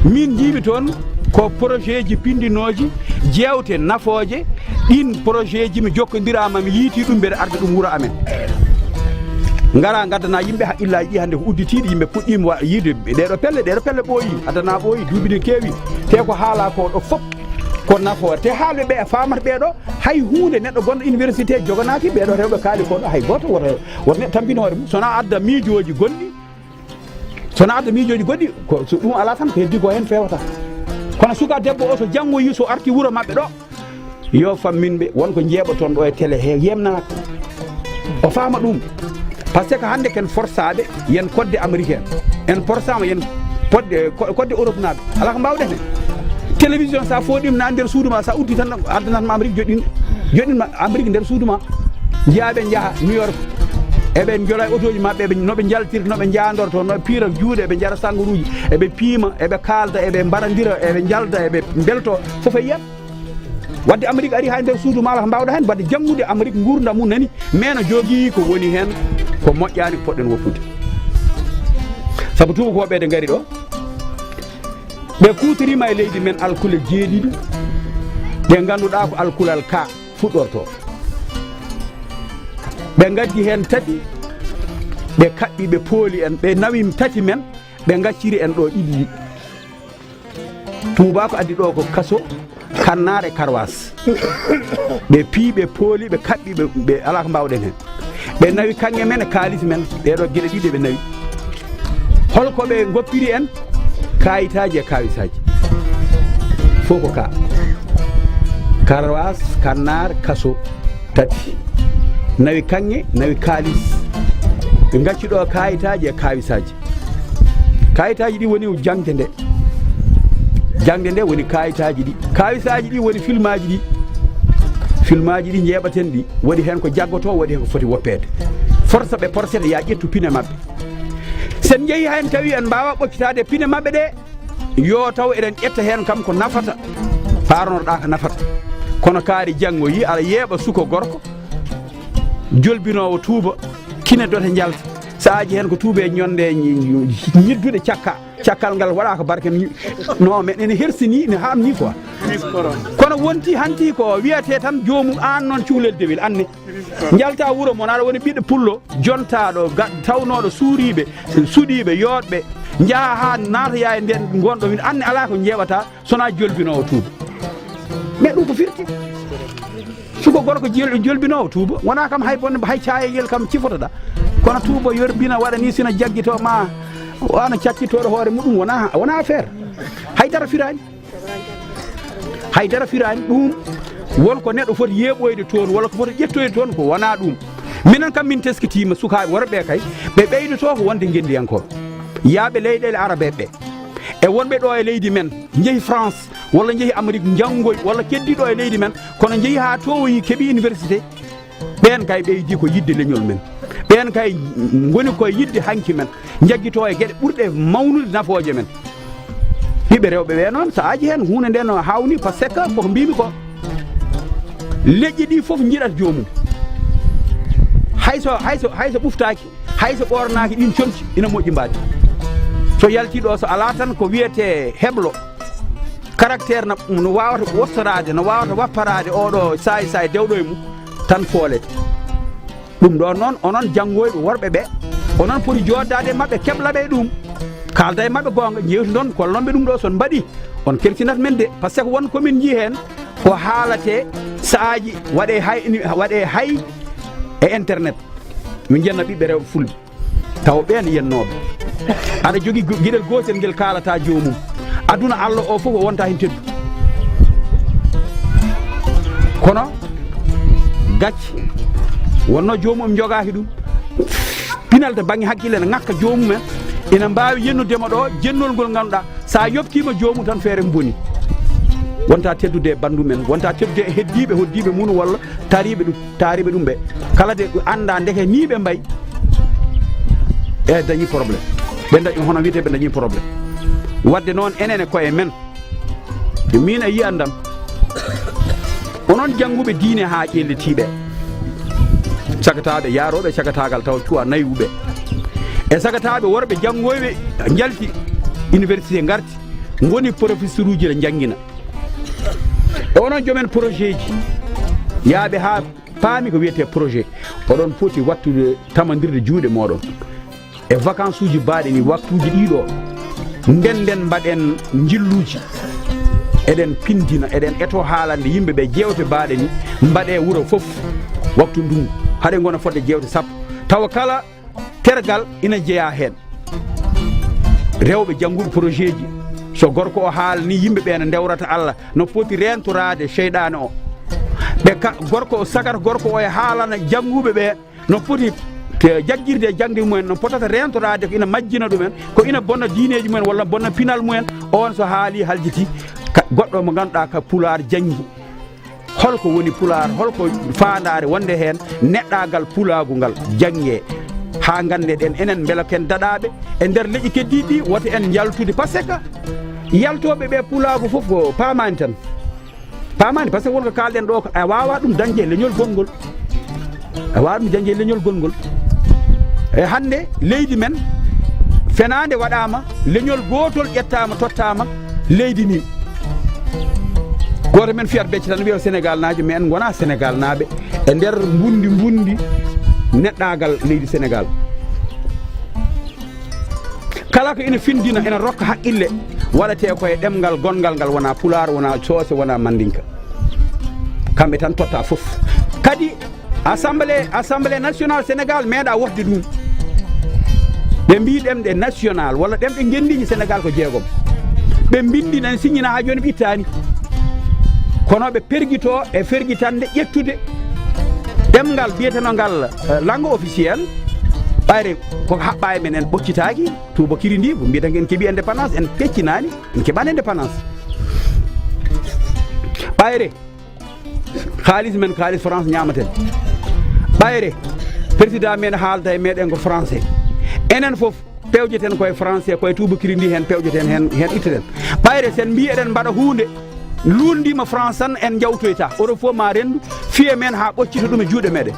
Min njiimi toon ko projet ji pindinooji, jeewte nafooje, ɗin projet ji mi jokkondiraama, mi yiiti ɗum, mbeɗa arda ɗum wuro amen. Ngara ngaddana yimɓe haqqillaaji ɗi hannde ko udditiiɗi, yimɓe puɗɗiima wa-, yiide ɗeeɗo pelle, ɗeeɗo pelle ɓooyi, adana ɓooyi, duuɓi ne keewi. Te ko haala ko ɗo fof ko nafoore. Te haalɓe ɓe a faamata ɓee ɗo, hay huunde neɗɗo gonɗo université joganaaki ɓee ɗo rewɓe kaali ko ɗo, hay gooto woto, woto neɗɗo tampin hoore mum. So wonaa adda miijooji gonɗi, so wonaa adda miijooji goɗɗi, ko so ɗum alaa tan, ko heddi ko heen feewata. Kono suka debbo o, so janngoyi, so arti wuro maɓɓe ɗo, yo fammin ɓe, won ko njeeɓa toon ɗo e télé he, yemnata. O faama ɗum. Par ce que hannde ken forsaaɓe, yen kodde américain. En porsaama, yen podde, ko-, kodde Europe naaɓe. Alaa ko mbaawɗen heen. Télévision, so a fooɗiima na nder suudu ma, so a uddi tan, addanat ma Amérique, joɗɗin, joɗɗin ma Amérique nder suudu ma. Njiyaa ɓe njaha New York. Eɓe njola e otooji maɓɓe, eɓe, no ɓe njaltirta, no ɓe njaandorto, no ɓe piira juuɗe, eɓe njara sangaruuji, eɓe piima, eɓe kaalda, eɓe mbarandira, eɓe njalda, eɓe mbelto, fof e yiyat. Wadde Amérique ari haa e nder suudu ma, alaa ko mbaawɗaa heen, wadde janngude Amérique nguurndam mum nani, mais no jogii ko woni heen, ko moƴƴaani, ko poɗɗen woppude. Sabu tuubakooɓe ɓe ngari ɗo, ɓe kuutoriima e leydi men alkule jeeɗiɗi, ɗe ngannduɗaa ko alkulal ka fuɗɗorto. Ɓe ngaddi heen tati, ɓe kaɓɓi, ɓe pooli en, ɓe nawi tati men, ɓe ngacciri en ɗo ɗiɗi ɗi. Tuuba ko addi ɗo ko kaso, kannaare, karwaas. Ɓe pii, ɓe pooli, ɓe kaɓɓi, ɓe, ɓe alaa ko mbaawɗen heen. Ɓe nawi kaŋŋe men e kaalis men, ɗee ɗoo geɗe ɗiɗi ɓe nawi. Hol ko ɓe ngoppiri en? Kaayitaaji e kaawisaaji. Fof ko ka. Karwaas, kannaar, kaso. Tati. Nawi kaŋŋe, nawi kaalis. Ɓe ngacci ɗo kaayitaaji e kaawisaaji. Kaayitaaji ɗi woni jaŋde nde. Jaŋde nde woni kaayitaaji ɗi. Kaawisaaji ɗi woni filmaaji ɗi. Filmaaji ɗi njeeɓaten ɗi. Waɗi heen ko jaggotoo, waɗi heen ko foti woppeede. Forsa ɓe porsete, yaa ƴettu pine maɓɓe. Sen njehi heen tawi en mbaawa ɓoccitaade pine maɓɓe ɗe, yo taw eɗen ƴetta heen kam ko nafata, paarnotoɗaa ko nafata. Kono kaari janngo yi aɗa yeeɓa suko gorko, jolbinoowo tuuba, kine dote njalta. Sahaaji heen ko tuuba e ñonde ñi-, ñidduɗe cakka. Cakkal ngal waɗa ko barke ni. No, mais ene hersini, ne haamni quoi. Kono wonti hanti ko wiyete tan joomum aan noon cuhlel dewel, anne. Njalta wuro mon, aɗa woni ɓiɗɗo pullo, jontaaɗo, ga-, tawnooɗo suuriiɓe, suɗiiɓe, yooɗɓe, Njaha haa naatoya e nder ngonɗo min anne alaa ko njeeɓata sona jolbinoowo tuuba. Mais ɗum ko firti. Suko gorko jol-, jolbinoowo tuuba. Wona kam hay bonde, hay caayegel kam cifotoɗa. Kono tuuba yorbina waɗa ni sina jaggito ma, wano cakkitoɗo hoore muɗum wona, wona affaire. Hay dara firani. Hay dara firani ɗum. Won ko neɗɗo foti yeeɓoyde toon, walla ko foti ƴettoyde toon, ko wona ɗum. Minen kam min teskitima sukaaɓe worɓe kay, ɓe ɓeydoto ko wonde ngendiyankooɓe. Yaaɓe leyɗeele arabeɓe ɓe. E wonɓe ɗo e leydi men, njehi France, walla njehi Amérique, njanngoy, walla keddi ɗo e leydi men, kono njehi haa towoyi, keɓi université. Ɓeen kay ɓeydi ko yiɗde leñol men. Ɓeen kay ngoni ko yiɗde hanki men. Njaggito e geɗe ɓurɗe mawnude nafooje men. Ɓiɓɓe rewɓe ɓe noon, so aji heen huunde nde no hawni, par ce que koko mbimi ko, leƴƴi ɗi fof njiɗat joomum. Hay so, hay so, hay so ɓuftaaki, hay so ɓoornaaki ɗin comci, ina moƴƴi mbaadi. So yalti ɗo, so alaa tan ko wiyete heblo, caractère na, no wawata wostoraade, no wawata wapparaade oɗo saay saay dewɗo e mum, tan foolete. Ɗum ɗo noon, onon janngoyɓe worɓe ɓe, onon poti jooɗdaade e maɓɓe, keɓla ɓe e ɗum. Kaalda e maɓɓe goonga, njeewtidon, kollon ɓe ɗum ɗo, so on mbaɗi, on kelsinat men de. Par ce que won ko min njii heen, ko haalate sa'aaji waɗe hay, waɗe hay e internet. Min njenna ɓiɓɓe rewɓe fulɓe. Taw ɓeen yennooɓe. Aɗa jogii gu-, geɗel gootel ngel kaalata joomum. Aduna Allah o fof o wonta heen teddu. Kono gacce, wonno joomum jogaaki ɗum. Pinal to bannge hakkille ne ŋakka joomum en. Ina mbaawi yennude mo ɗo, jennol ngol ngannduɗaa, so a yoɓtiima joomum tan feere mum boni. Wonta teddude e banndum en, wonta teddude e heddiiɓe, hoddiiɓe mum walla taariiɓe ɗum. Taariiɓe ɗum ɓe kala de annda ndeke ni ɓe mbayi. E dañi problème. Ɓe dañi hono wiyete ɓe dañi problème. Wadde noon enen e koye men. E min a yiyandam. Onon jannguɓe diine haa ƴellitiiɓe. Sagataaɓe yaarooɓe sagataagal tawa cuwa naywuɓe. E sagataaɓe worɓe janngoyɓe njalti université ngarti. Ngoni professeur uji ɗe njanngina. E onon jomen projet ji. Yaaɓe haa paami ko wiyetee projet. Oɗon poti wattude tamandirde juuɗe mooɗon. E vacances uji baaɗe ni, waktuuji ɗiɗo, ndenden mbaɗen njilluuji. Eɗen pindina, eɗen eto haalande yimɓe ɓe jeewte baaɗe ni, mbaɗe wuro fof waktu ndungu. Haɗe ngona fodde jeewte sappo. Tawa kala tergal ina jeyaa heen. Rewɓe jannguɓe projet ji, so gorko o haalni yimɓe ɓe no ndewrata Allah, no poti reentoraade seyɗaane o. Ɓe ka, gorko o sagata, gorko o e haalana jannguɓe ɓe no poti te-, jaggirde e jaŋde mumen, no potata reentoraade ko ina majjina ɗumen, ko ina bonna diineeji mumen walla bonna pinal mumen. On so haali haljiti, ka, goɗɗo mo ngannduɗaa ka pulaar janngi. Holko woni pulaar? Holko faandaare wonde heen neɗɗaagal pulaagu ngal? Jannge haa ngannde ɗen enen mbela ken daɗaaɓe e nder leƴƴi keddiiɗi ɗi, woto en njaltude. Par ce que yaltooɓe ɓe pulaagu fof ko paamaani tan. Paamaani, par ce que wonko kaalɗen ɗo ko a waawaa ɗum dañde e leñol gonngol. A waawaa ɗum dañde e leñol gonngol. E hannde, leydi men, fenaande waɗaama, leñol gootol ƴettaama, tottaama leydi ndi. Gooto men fiyat becce tan wiya Senegal naajo, mais en ngonaa Senegal naaɓe e nder mbundi mbundi neɗɗaagal leydi Senegal. Kala ko ina findina, ina rokka haqqille, waɗetee ko e ɗemngal gonngal ngal, wonaa Pulaar, wonaa Soose, wonaa Mandinka. Kamɓe tan totta fof. Kadi Assemblée, Assemblée nationale Sénégal meeɗa wofde ɗum. Ɓe mbii ɗemɗe national walla ɗemɗe ngenndiiji Sénégal ko jeegom. Ɓe mbinndi nan siññina haa jooni ɓe ittaani. Kono ɓe pergito e fergitande ƴettude ɗemngal biyetenoo ngal, eh, langue officielle. Ɓayre ko haɓɓa e men en ɓoccitaaki, tuubakiri ndi, ko mbiyeten en keɓi indépendance, en peccinaani, en keɓaani indépendance. Ɓayre, kaalis men, kaalis France ñaamaten. Ɓayre, président men haalda e meɗen ko français. Enen fof pewjeten koye français, koye tuubakiri ndi heen pewjeten, heen, heen itteten. Ɓayre, sen mbii eɗen mbaɗa huunde, luulndiima France tan, en njawtoyta. Europe fof ma renndu, fiye men haa ɓoccita ɗum e juuɗe meɗen.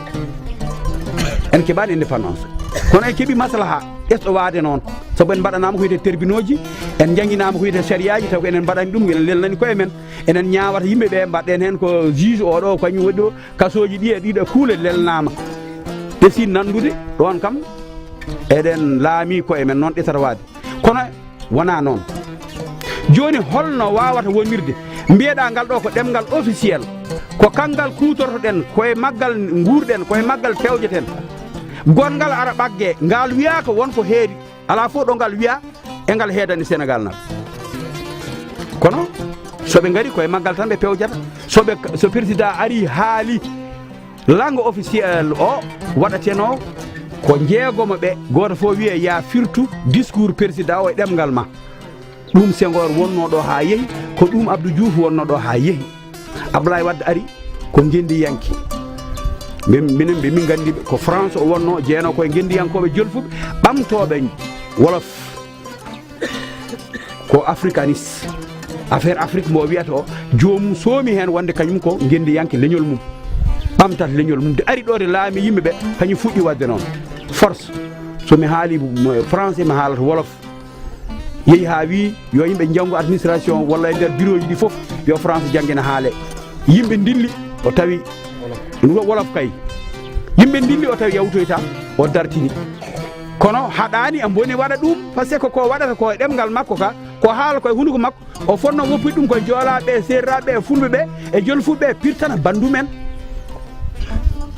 En keɓaani indépendance. Kono en keɓi maslaha, ɓesɗo waade noon. Sabu en mbaɗanaama ko wiyetee tribunauji, en njannginaama ko wiyetee sariyaaji, taw ko enen mbaɗani ɗum, enen lelnani koye men. Enen ñaawata yimɓe ɓe, mbaɗɗen heen ko juge oɗo, kañum waɗi ɗo, kasooji ɗi e ɗiɗo kuule lelnaama. Ɓe si nanndude, ɗoon kam, eɗen laami koye men noon ɗesata waade. Kono wonaa noon. Jooni, holno waawata wonirde? Mbiyeɗaa ngal ɗo ko ɗemngal officiel, ko kanngal kuutortoɗen, ko e maggal nguurɗen, ko e maggal pewjeten. Gonngal ara ɓaggee, ngal wiyaaka won ko heedi, alaa fof ɗo ngal wiyaa e ngal heedani Senegaal ngal. Kono so ɓe ngari ko e maggal tan ɓe pewjata. So ɓe, so président ari haali, langue officielle o waɗatenoo ko jeegomo ɓe, gooto fof wiya ya firtu discours président o e ɗemngal ma. Ɗum Senghor wonnoo ɗo haa yehi, ko ɗum Abdou Diouf wonnoo ɗo haa yehi. Ablaye Wade ari ko ngenndiyanke. Min, minen ɓe min nganndi ɓe ko France o wonnoo, jeenoo ko e ngenndiyankooɓe jolfuɓe, ɓamtooɓe wolof. Ko africaniste. Affaire Afrique mo wiyata o, joomum soomi heen wonde kañum ko ngenndiyanke leñol mum. Ɓamtat leñol mum. De ari ɗo de laami yimɓe ɓe, kañum fuɗɗi waɗde noon. Force. So mi haali mo-, français, mi haalata wolof. Yehi haa wii yo yimɓe njanngu administration walla e nder bureau ji ɗi fof, yo français janngina haale. Yimɓe ndilli, o tawi ɗum ko wolof kay. Yimɓe ndilli, o tawi yawtoyta, o dartini. Kono haɗaani, a boni waɗa ɗum, parce que ko waɗata ko e ɗemngal makko ka, ko haala ko e hunuko makko, o fotno woppude ɗum ko e joolaaɓe, e seerraaɓe, e fulɓe ɓe, e jolfuɓe ɓe, pirtana banndum en.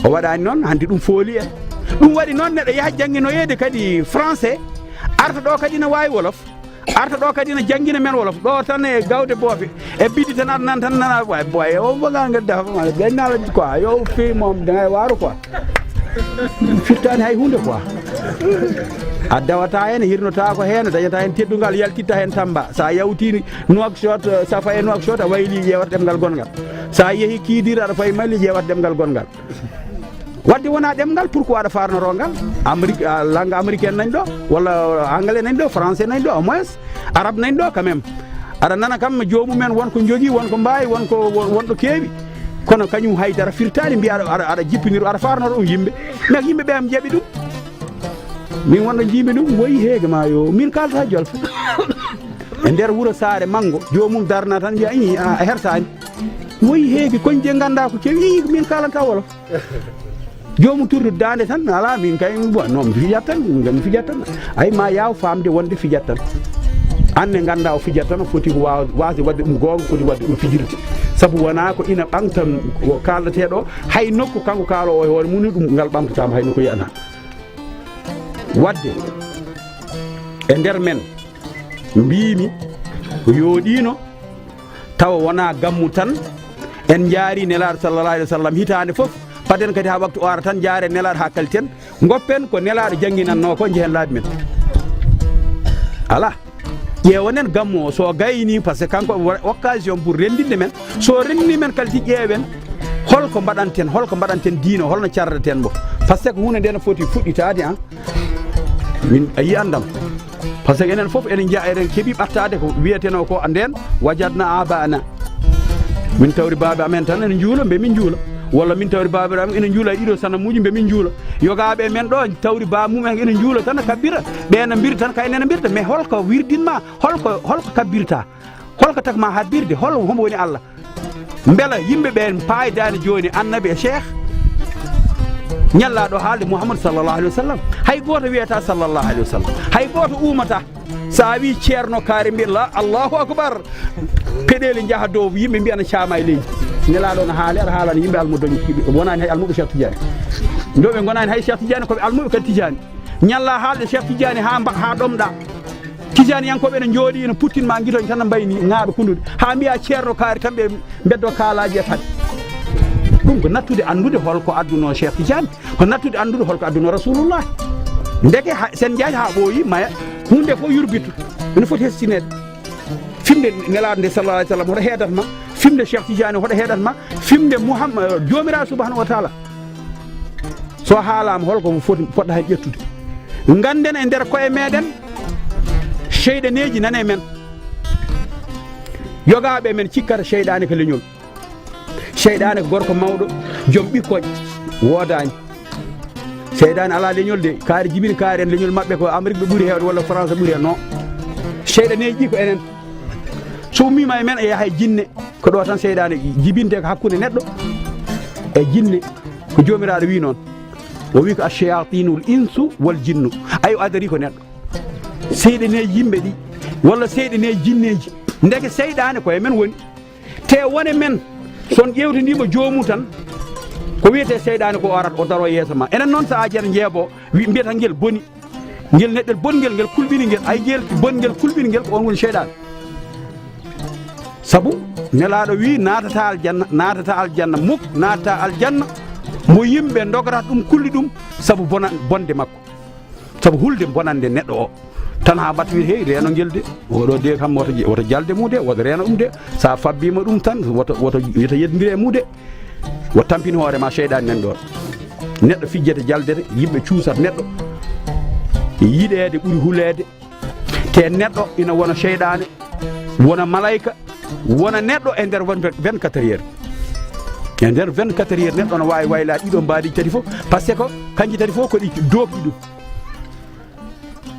O waɗaani noon, hannde ɗum fooli en. Ɗum waɗi noon neɗɗo yaha jannginoyeede kadi français, arta ɗo kadi ina waawi wolof, arta ɗo kadi ina janngina men wolof, ɗo tan e gawde boofe, e biddi tan aɗa nan tan nana, way boy, o baga ngal dafa ma, ɓe nala quoi, yo fi moom da ngay waaru quoi. Firtaani hay huunde quoi. A dawata heen, hirnota ko heen, dañata heen teddungal, yaltitta heen Tamba. Sa yawti Nouakchott, sa faye Nouakchott, a wayli ƴeewata ɗemngal gonngal. Sa yehi Kiidir, aɗa fayi Mali, ƴeewata ɗemngal gonngal. Wadde wona ɗemngal, pourquoi aɗa farnoro ngal? Amérique, ah, langue américaine nani ɗo, walla anglais nani ɗo, français nani ɗo, au moins arabe nani ɗo quand même. Aɗa nana kam joomum en won ko jogii, won ko mbaawi, won ko, won, won ɗo keewi. Kono kañum haydara firtaani, mbiya aɗa, aɗa, aɗa jippiniro, aɗa farnoro ɗum yimɓe. Mais yimɓe ɓe am jaɓi ɗum. Min wonɗo jiimi ɗum, woyi heege ma yo, min kalata jolfe. E nder wuro saare manngo, joomum darna tan mbiya, "Ii, a, a hersaani." Woyi heege, koñje ngannda ko kewi, "Ii, min kalanta wolof." Joomum turdu daande tan, "Alaa, min kay, bon, non, mi fijat tan, mi fijat tan." Ay, ma yaaw faamde wonde fijat tan. Aan ne ngannda o fijat tan, o foti ko waaw-, waasde waɗde ɗum goonga, foti waɗde ɗum fijirde. Sabu wonaa ko ina ɓamta ko kaaldatee ɗo, hay nokku kanko kaalo o e hoore mum ni ɗum ngal ɓamtataama, hay nokku yiyanaa. Wadde e nder men mbiimi ko yooɗiino tawa wonaa gammu tan, en njaari Nelaaɗo sallallahu alayhi wa sallam hitaande fof, paden kadi haa waktu o ara tan njaaren Nelaaɗo haa kalten, ngoppen ko Nelaaɗo jannginannoo ko, njehen laabi men. Alaa. Ƴeewanen gammu o, so gayni, parce que kanko wa-, occasion pour renndinde men. So renndini men kadi, ƴeewen holko mbaɗanten, holko mbaɗanten diine, holno cardaten mbo. Parce que huunde nde no foti fuɗɗitaade, an. Min, a yiyan ɗam. Parce que enen fof eɗen njiya, eɗen keɓi ɓattaade ko wiyetenoo ko, nden wajadna abaana. Min tawri baaɓe amen tan ene njuula, mbe min njuula. Walla min tawri baaɓe amen ene njuula e ɗiɗo sanamuuji, mbe min njuula. Yogaaɓe men ɗo tawri baa mum en ene njuula tan, kabbira. Ɓe ene mbirta tan, kay nene mbirta. Mais holko wirdinma? Holko, holko kabbirta? Holko takma habbirde? Hol, hombo woni Allah? Mbela yimɓe ɓen paaydaani jooni annabi e cheikh? Ñallaaɗo haalde Muhammad sallallahu alayhi wa sallam. Hay gooto wiyata sallallahu alayhi wa sallam. Hay gooto uumata. So a wi Ceerno Kaari, mbiya la, Allahu Akbar. Peɗeeli njaha dow, yimɓe mbiya na caama e leydi. Nelaaɗo no haali, aɗa haalani yimɓe almuɓe doñi, wonaani hay almuɓe Cheikh Tidiane. Ndoɓe ngonaani hay Cheikh Tidiane, koɓe almuɓe kadi Tidiane. Ñalla haalde Cheikh Tidiane haa mba-, haa ɗomɗa. Tidiane yankooɓe ene njooɗi, ene puttin ma ngitoñ tan no mbayni ŋaaɗo kunduɗe. Haa mbiya Ceerno Kaari tan ɓe mbeddo kaalaaji e paɗe. Ɗum ko nattude anndude holko adduno Cheikh Tidiane. Ko nattude anndude holko adduno Rasulullah. Ndeke ha, sen njahi ha ɓooyi, maya, huunde fof yurbitto. Ene foti hestineede. Fimde Nelaaɗo nde sallallahu alayhi wa sallam, hoto heedat ma. Fimde Cheikh Tidiane, hoto heedat ma. Fimde Muhammad, Joomiraaɗo subhanahu wa taala. So haalaama, holko foti, poɗɗa heen ƴettude? Ngannden e nder koye meɗen, seyɗaneeji nane men. Yogaaɓe men cikkata seyɗaane ko leñol. Seyɗaane ko gorko mawɗo, joom ɓikkoy, woodaani. Seyɗaane alaa leñol de, kaari jibini kaari en leñol maɓɓe ko Amérique ɓe ɓuri heewde walla France ɓuri heen, non. Seyɗaneeji ɗi ko enen. So ummiima e men e yaha e jinne, ko ɗo tan seyɗaane jibinte ko hakkunde neɗɗo e jinne. Ko Joomiraaɗo wi noon. O wi ko ash-shayatinul insu wal jinnu. Ay o adori ko neɗɗo. Seyɗaneeji yimɓe ɗi, walla seyɗaneeji jinneeji. Ndeke seyɗaane ko e men woni. Te wone men, so on ƴeewtindiima joomum tan, ko wiyetee seyɗaane ko arat o daro yeeso ma. Enen noon so a jeeto njeebo, wi-, mbiyata ngel boni. Ngel neɗɗel bongel, ngel kulɓini ngel, ay ngel bongel kulɓini ngel, ko on woni seyɗaane. Sabu Nelaaɗo wi, naatata aljanna, naatata aljanna muk, naatata aljanna mo yimɓe ndogata ɗum, kulli ɗum, sabu bona-, bonde makko. Sabu hulde bonande neɗɗo o. Tan haa mbatta wi, hey, reeno ngel de. Oɗo de kam woto je-, woto jalde mu de, woto reeno ɗum de. Sa fabbima ɗum tan, woto, woto, woto yeddondire e mu de. Wo tampini hoore ma seyɗaani nan ɗon. Neɗɗo fijjete jaldete, yimɓe cuusat neɗɗo. Yiɗeede ɓuri huleede. Te neɗɗo ina wona seyɗaane, wona malayka, wona neɗɗo e nder vingt-quatre heures. E nder vingt-quatre heures, neɗɗo no waawi waylaade ɗiɗo mbaadi tati fof, par ce que kanji tati fof ko ɗi dookɗi ɗum.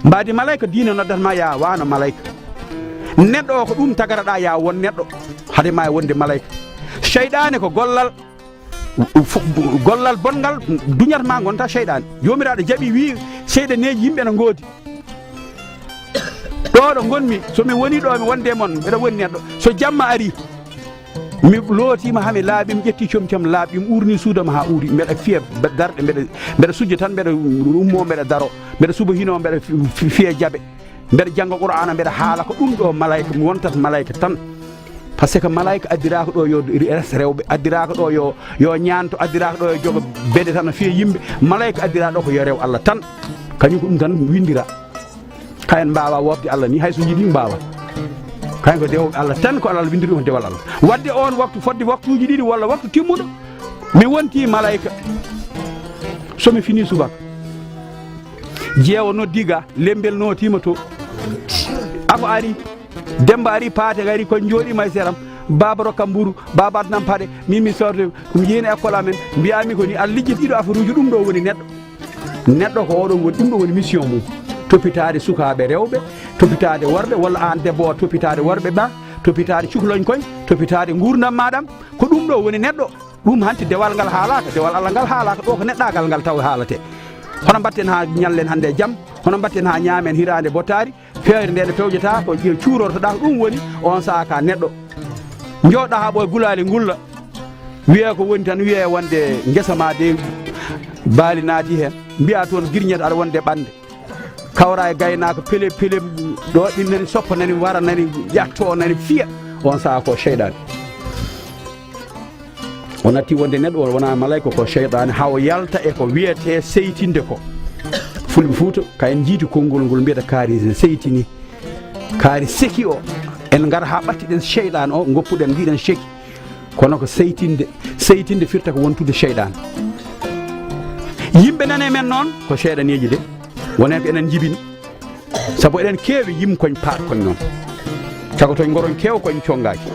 Mbaadi malayka, diine noddat ma ya wano malayka. Neɗɗo o ko ɗum tagaraɗa ya won neɗɗo, hade ma e wonde malayka. Seyɗaane ko gollal, fu-, gollal bonngal, duñat ma gonta seyɗaane. Joomiraaɗo jaɓi wi seyɗaneeji yimɓe no ngoodi. Ɗo ɗo ngonmi, so mi woni ɗo mi wonde e mon, mbeɗa woni neɗɗo. So jamma ari, mi lootiima haa mi laaɓi, mi ƴetti comci am laaɓɗi, mi uurni suudu am haa uuri, mbeɗa fiya ba-, darɗe, mbeɗa, mbeɗa sujja tan, mbeɗa ummo, mbeɗa daro, mbeɗa suba hino, mbeɗa fi-, fi-, fiya jaɓe, mbeɗa jannga Qur'aana, mbeɗa haala ko ɗum ɗo malayka, mi wontat malayka tan. Par ce que malayka addiraaka ɗo yo res rewɓe, addiraaka ɗo yo, yo ñaanto, addiraaka ɗo yo jogo beɗe tan no fiya yimɓe. Malayka addira ɗo ko yo rew Allah tan. Kañum ko ɗum tan winndira. Kayen mbaawa wofde Allah ni, hay so jiɗi mbaawa. Kayen ko dewo Allah tan, ko Allah winndiri ɗum dewal Allah. Wadde on waktu, fodde waktuuji ɗiɗi walla waktu timmuɗo, mi wonti malayka. So mi fini subaka, jeewo noddi ga, lembel nootiima to. Afo ari, Demba ari, Paate ari, ko jooɗiima e seram. Baaba rokka mburu, baaba addan paɗe, min mi sorte, mi yeeni école amen, mbiyami ko ni, a lijjit ɗiɗo afaruuji, ɗum ɗo woni neɗɗo. Neɗɗo ko oɗo woni, ɗum ɗo woni mission mum. Toppitaade sukaaɓe rewɓe, toppitaade worɓe, walla aan debbo o toppitaade worɓe ɓa, toppitaade cukloñ koñ, toppitaade nguurndam maaɗam, ko ɗum ɗo woni neɗɗo. Ɗum hanti dewal ngal haalaaka, dewal Allah ngal haalaaka, ɗo ko neɗɗaagal ngal taw haalate. Hono mbatten haa ñallen hannde e jam, hono mbatten haa ñaamen hiraande bottaari, feere nde ne pewjata, ko ƴeew cuurortoɗaa, ko ɗum woni on sahaa ka neɗɗo. Njooɗa haa ɓooy gulaali ngulla, wiye ko woni tan, wiye wonde ngesa ma de baali naati heen, mbiya toon girñata aɗa wonde ɓannde. Kawra e gaynaako, pelem, pelem, ɗo ɗin nani soppa, nani wara, nani ƴatto, nani fiya. On sahaa ko seyɗaane. O natti wonde neɗɗo, o wona malayka, ko seyɗaane, haa o yalta e ko wiyetee seytinde ko. Fulɓe Fuuta, ka en njiiti konngol ngol mbiyata kaari ne seytini. Kaari seki o, en ngara haa ɓattiɗen seyɗaane o, ngoppuɗen, mbiɗen seki. Kono ko seytinde, seytinde firta ko wontude seyɗaane. Yimɓe nane men noon, ko seyɗaneeji de. Wonay ko enen njibini. Sabu eɗen keewi yim koñ paat koñ noon. Cagotoñ ngoroñ keew koñ conngaaki.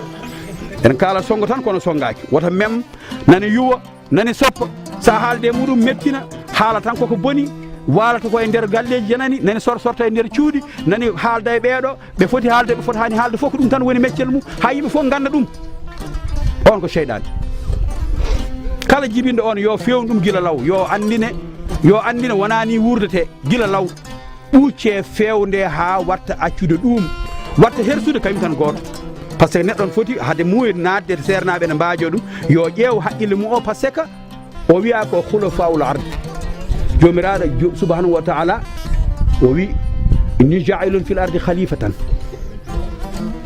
Eɗen kaala sonngo tan kono sonngaaki. Wota mem nani yuwa, nani soppa. So a haalde e muɗum mettina, haala tan koko boni, waalata ko e nder galleeji janani, nani sor sorta e nder cuuɗi, nani haalda e ɓeeɗo, ɓe foti haalde, ɓe fotaani haalde fof ko ɗum tan woni meccel mum, haa yimɓe fof ngannda ɗum. On ko seyɗaane. Kala jibinɗo on yo feewnu ɗum gila law, yo anndine, yo anndine wonaa ni wuurdetee gila law. Ɓuuccee feewnde haa watta accude ɗuum, watta hersude kañum tan gooto. Par ce que neɗɗo on foti hade muuyo naatde to seernaaɓe ene mbaajoo ɗum, yo ƴeew haqqille mum o, par ce que o wiya ko khulafaul ard. Joomiraaɗo jo-, subhanahu wa ta'ala o wi, "Inni ja'ilun fil ardi khalifatan."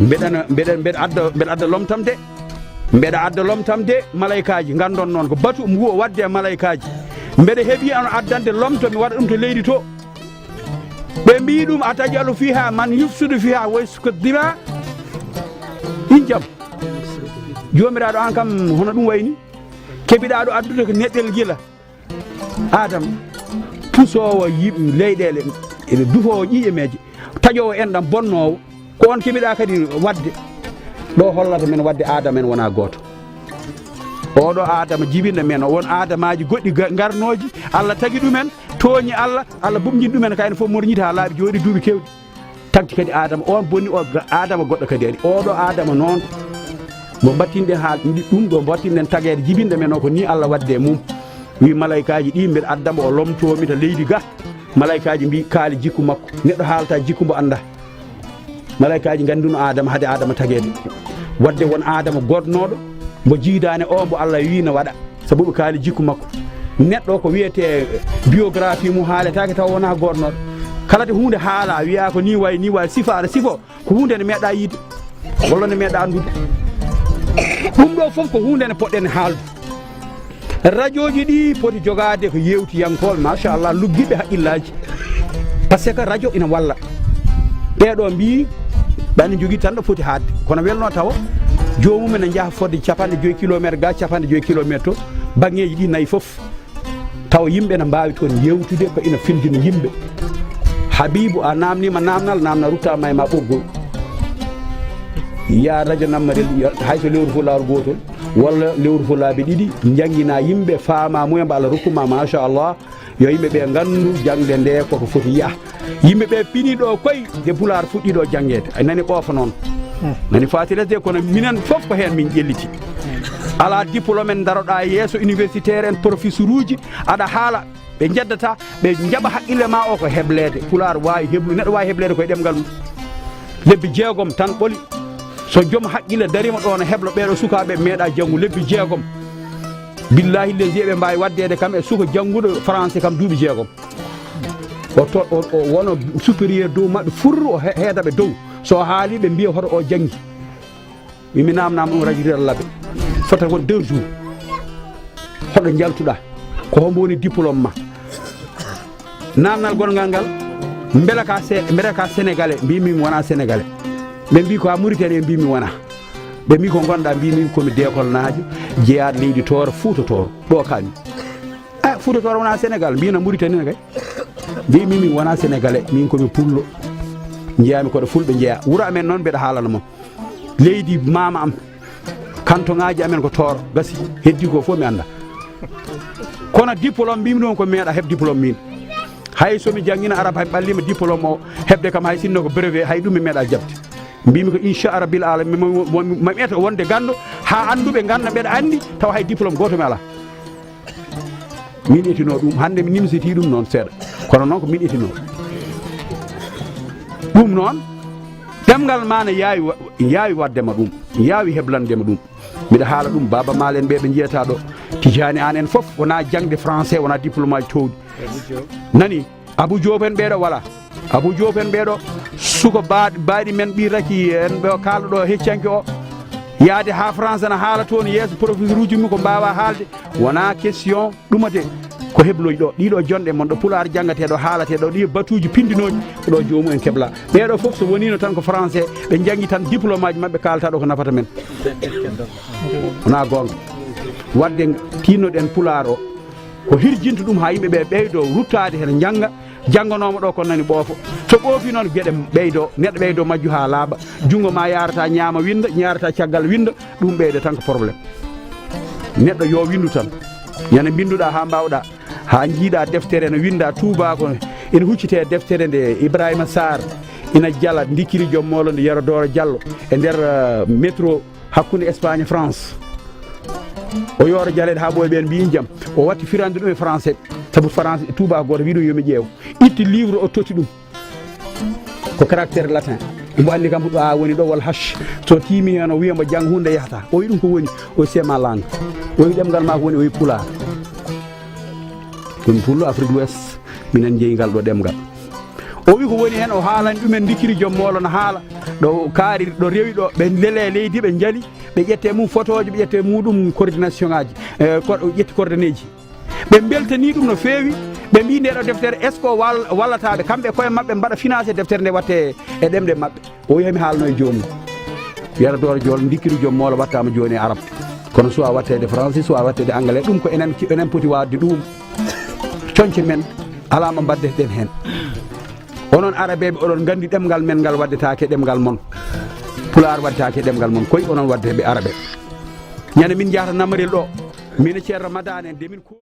Mbeɗa, mbeɗa, mbeɗa adda, mbeɗa adda lomtam de. Mbeɗa adda lomtam de, malaykaaji, nganndon noon ko batu ngu o waɗde e malaykaaji. Mbeɗa heɓi on addande lomto, mi waɗa ɗum to leydi to. Ɓe mbii ɗum, "Atajalu fiha man yufsidu fiha wa yasfiku dima." Injam. Joomiraaɗo, aan kam, hono ɗum wayni? Keɓiɗaa ɗo addude ko neɗɗel gila Aadama, pusoowo yim-, leyɗeele, ene dufoowo ƴiiƴameeje, taƴoowo enɗam bonnoowo. Ko on keɓiɗaa kadi waɗde. Ɗo hollata men waɗde Aadama en wonaa gooto. Oɗo Aadama jibinɗo men o, won Aadamaaji goɗɗi ga-, ngarnooji, Allah tagi ɗumen, tooñi Allah, Allah bumjini ɗumen, kayne fof morñita haa laaɓi, jooɗi duuɓi keewɗi. Tagti kadi Aadama, on bonni o ga-, Aadama goɗɗo kadi ari. Oɗo Aadama noon, mo mbattinɗen haal, ndi-, ɗum ɗo mbattinɗen tageede jibinɗo men o, ko ni Allah waɗde e mum. Wi malaykaaji ɗi, mbeɗa adda mo o lomtoo mi to leydi ga. Malaykaaji mbii kaali jikku makko. Neɗɗo haalata jikku mbo anndaa. Malaykaaji ngannduno Aadama hade Aadama tageede. Wadde won Aadama goodnooɗo mbo jiidaani o mbo Allah wii na waɗa. Sabu ɓe kaali jikku makko. Neɗɗo ko wiyetee biographie mum haaletaake tawa wonaa goodnooɗo. Kala de huunde haala wiyaa ko nii wayi, nii wayi, sifa aɗa sifo. Ko huunde nde meeɗa yiide, walla nde meeɗa anndude. Ɗum ɗo fof ko huunde nde poɗɗen haalde. Rajooji ɗi poti jogaade ko yeewtiyankooɓe, machallah, luggiiɓe haqqillaaji. Par ce que rajo ina walla. Ɓee ɗo mbii, ɓe ina njogii tan ɗo foti haaɗde. Kono welno tawa joomum ene njaha fodde capanɗe joyi kilometer ga, capanɗe joyi kilometer to, baŋŋeeji ɗi nayi fof. Tawa yimɓe ene mbaawi toon yeewtude ko ina findina yimɓe. Habiibu, a naamniima naamnal, naamnal ruttaama e ma ɓoggol. Yaa rajo Nammarel, hay so lewru fulaaru gootol, walla lewru fulaaɓe ɗiɗi, njannginaa yimɓe, faamaa mumen, mbo Allah rokkuma, machallah, yo yimɓe ɓe nganndu jaŋde nde koko foti yaha. Yimɓe ɓe pini ɗo koy, nde Pulaar fuɗɗi ɗo janngeede. A nani ɓoofa noon. Nani faati lesde, kono minen fof ko heen min ƴelliti. Alaa diplôme en daroɗaa e yeeso universitaire en, professoruuji, aɗa haala, ɓe njeddata, ɓe njaɓa haqqille ma o ko hebleede. Pulaar waawi heblu, neɗɗo waawi hebleede koye ɗemngal mum. Lebbi jeegom tan ɓoli. So joom haqqille dariima ɗo no heblo ɓeeɗo sukaaɓe meeɗa janngu lebbi jeegom. Billaahi lezi eɓe mbaawi waɗdeede kam e suka jannguɗo français kam duuɓi jeegom. O to-, o, o wona supérieur dow maɓɓe fur, o he-, heeda ɓe dow. So o haali ɓe mbiya hoto o janngi. Mi, mi naamnaama ɗum radio Labe. Fota won deux jours. Hoɗo njaltuɗaa? Ko hombo woni diplôme ma? Naamnal gonngal ngal, mbela ka se-, mbela ka Sénégalais? Mbimi mi wonaa Sénégalais. Ɓe mbi ko a Mauritanie? Mbimi wonaa. Ɓe mbi ko ngonɗaa? Mbimi komi deekolnaajo, jeyaaɗo leydi Tooro, Fuuta Tooro. Ɗo kami. A, Fuuta Tooro wonaa Sénégal? Mbina Mauritanie ne kay. Mbimi mi wonaa Sénégalais, min komi pullo. Njeyaami koɗo fulɓe njeya. Wuro amen noon mbeɗa haalana mon. Leydi maama am, kantoŋaaji amen ko Tooro, gasi, heddi ko fof mi annda. Kono diplôme mbimi ɗum ko mi meeɗa heɓ diplôme min. Hay so mi janngina arab, hay mi ɓallima diplôme o, heɓde kam hay sinno ko brevet, hay ɗum mi meeɗa jaɓde. Mbimi ko inchallah rabbil alamin, ma, ma, ma, ma mi eto wonde ganndo, haa annduɓe ngannda mbeɗa anndi, tawa hay diplôme gooto mi alaa. Min etino ɗum, hannde mi nimsitii ɗum noon seeɗa. Kono noon ko min etino. Ɗum noon, ɗemngal ma ne yaawi wa-, yaawi waɗde ma ɗum, yaawi heblande ma ɗum. Miɗa haala ɗum, Baaba Maal en ɓe, ɓe njiyata ɗo, Tijaani Aan en fof, wonaa jaŋde français, wonaa diplôme aji toowɗi. Nani? Abu Joob en ɓeeɗo, wala. Abu Joob en ɓeeɗo, suko baa-, baaɗi men ɓii Raki en ɓe kaalɗo ɗo heccanke o. Yaade haa France na haala toon yeeso professeur uji mum ko mbaawa haalde. Wonaa question ɗumate ko hebloji ɗo. Ɗiɗo jonɗe mon ɗo Pulaar janngatee ɗo, haalatee ɗo, ɗi batuuji pindinooji ko ɗo joomum en kebla. Ɓeeɗo fof so woniino tan ko français, ɓe njanngi tan diplôme aji maɓɓe kaalata ɗo ko nafata men. Wonaa goonga. Waɗde tinnoɗen Pulaar o. Ko hirjinta ɗum haa yimɓe ɓe ɓeydo ruttaade heen, njannga, jannganoomo ɗo kono nani ɓoofo. So ɓoofi noon, geɗe ɓeydo, neɗɗo ɓeydo majju haa laaɓa. Junngo ma yaarata ñaama winnda, yaarata caggal winnda, ɗum ɓeydo tan ko problème. Neɗɗo yo winndu tan. Ñande mbinnduɗaa haa mbaawɗaa, haa njiiɗaa deftere no winndaa tuubaako, ene huccitee deftere nde Ibrahima Sarr ina jala ndikkiri joom moolo nde Yero Dooro Jallo e nder, eh, métro hakkunde Espagne France. O yooro jaleeɗe haa ɓooya ɓeen mbiyi jam. O watti firande ɗum e français. Sabu français, tuubaako gooto wii ɗum yo mi ƴeew. Itti livre o totti ɗum. Ko caractère latin. Mbo anndi kam ko ɗo a woni ɗo walla H. So tiimi heen o wiya mbo jang huunde yahata. O wi ɗum ko woni, o c'est ma langue. O wi ɗemngal ma ko woni, o wi Pulaar. Komi pullo Afrique de l'Ouest. Minen njeyi ngal ɗo ɗemngal. O wi ko woni heen, o haalani ɗumen ndikkiri joom moolo no haala. Ɗo kaari, ɗo rewi ɗo, ɓe lele leydi, ɓe njali, ɓe ƴette mum fotooji, ɓe ƴette muɗum coordination ngaji, eh, ko, ƴetti coordonnées ji. Ɓe mbeltanii ɗum no feewi, ɓe mbii nde ɗo deftere, est-ce que wal-, wallata ɓe? Kamɓe koye maɓɓe mbaɗa financé deftere nde watte e ɗemɗe maɓɓe. O wi hami haalno e joomum. Yero Dooro Jool ndikkiri joom moolo wattaama jooni e arab. Kono soit watteede français, soit watteede anglais, ɗum ko enen, enen poti waɗde ɗum. Coñce men, alaa mo mbaddeten heen. Onon arabeeɓe, oɗon nganndi ɗemngal men ngal waddetaake ɗemngal mon. Pulaar waddetaake ɗemngal mon, koy onon waddeeɓe arabe. Ñande min njahata Namarel ɗo, min e Ceerno Ramadan en, de min ko-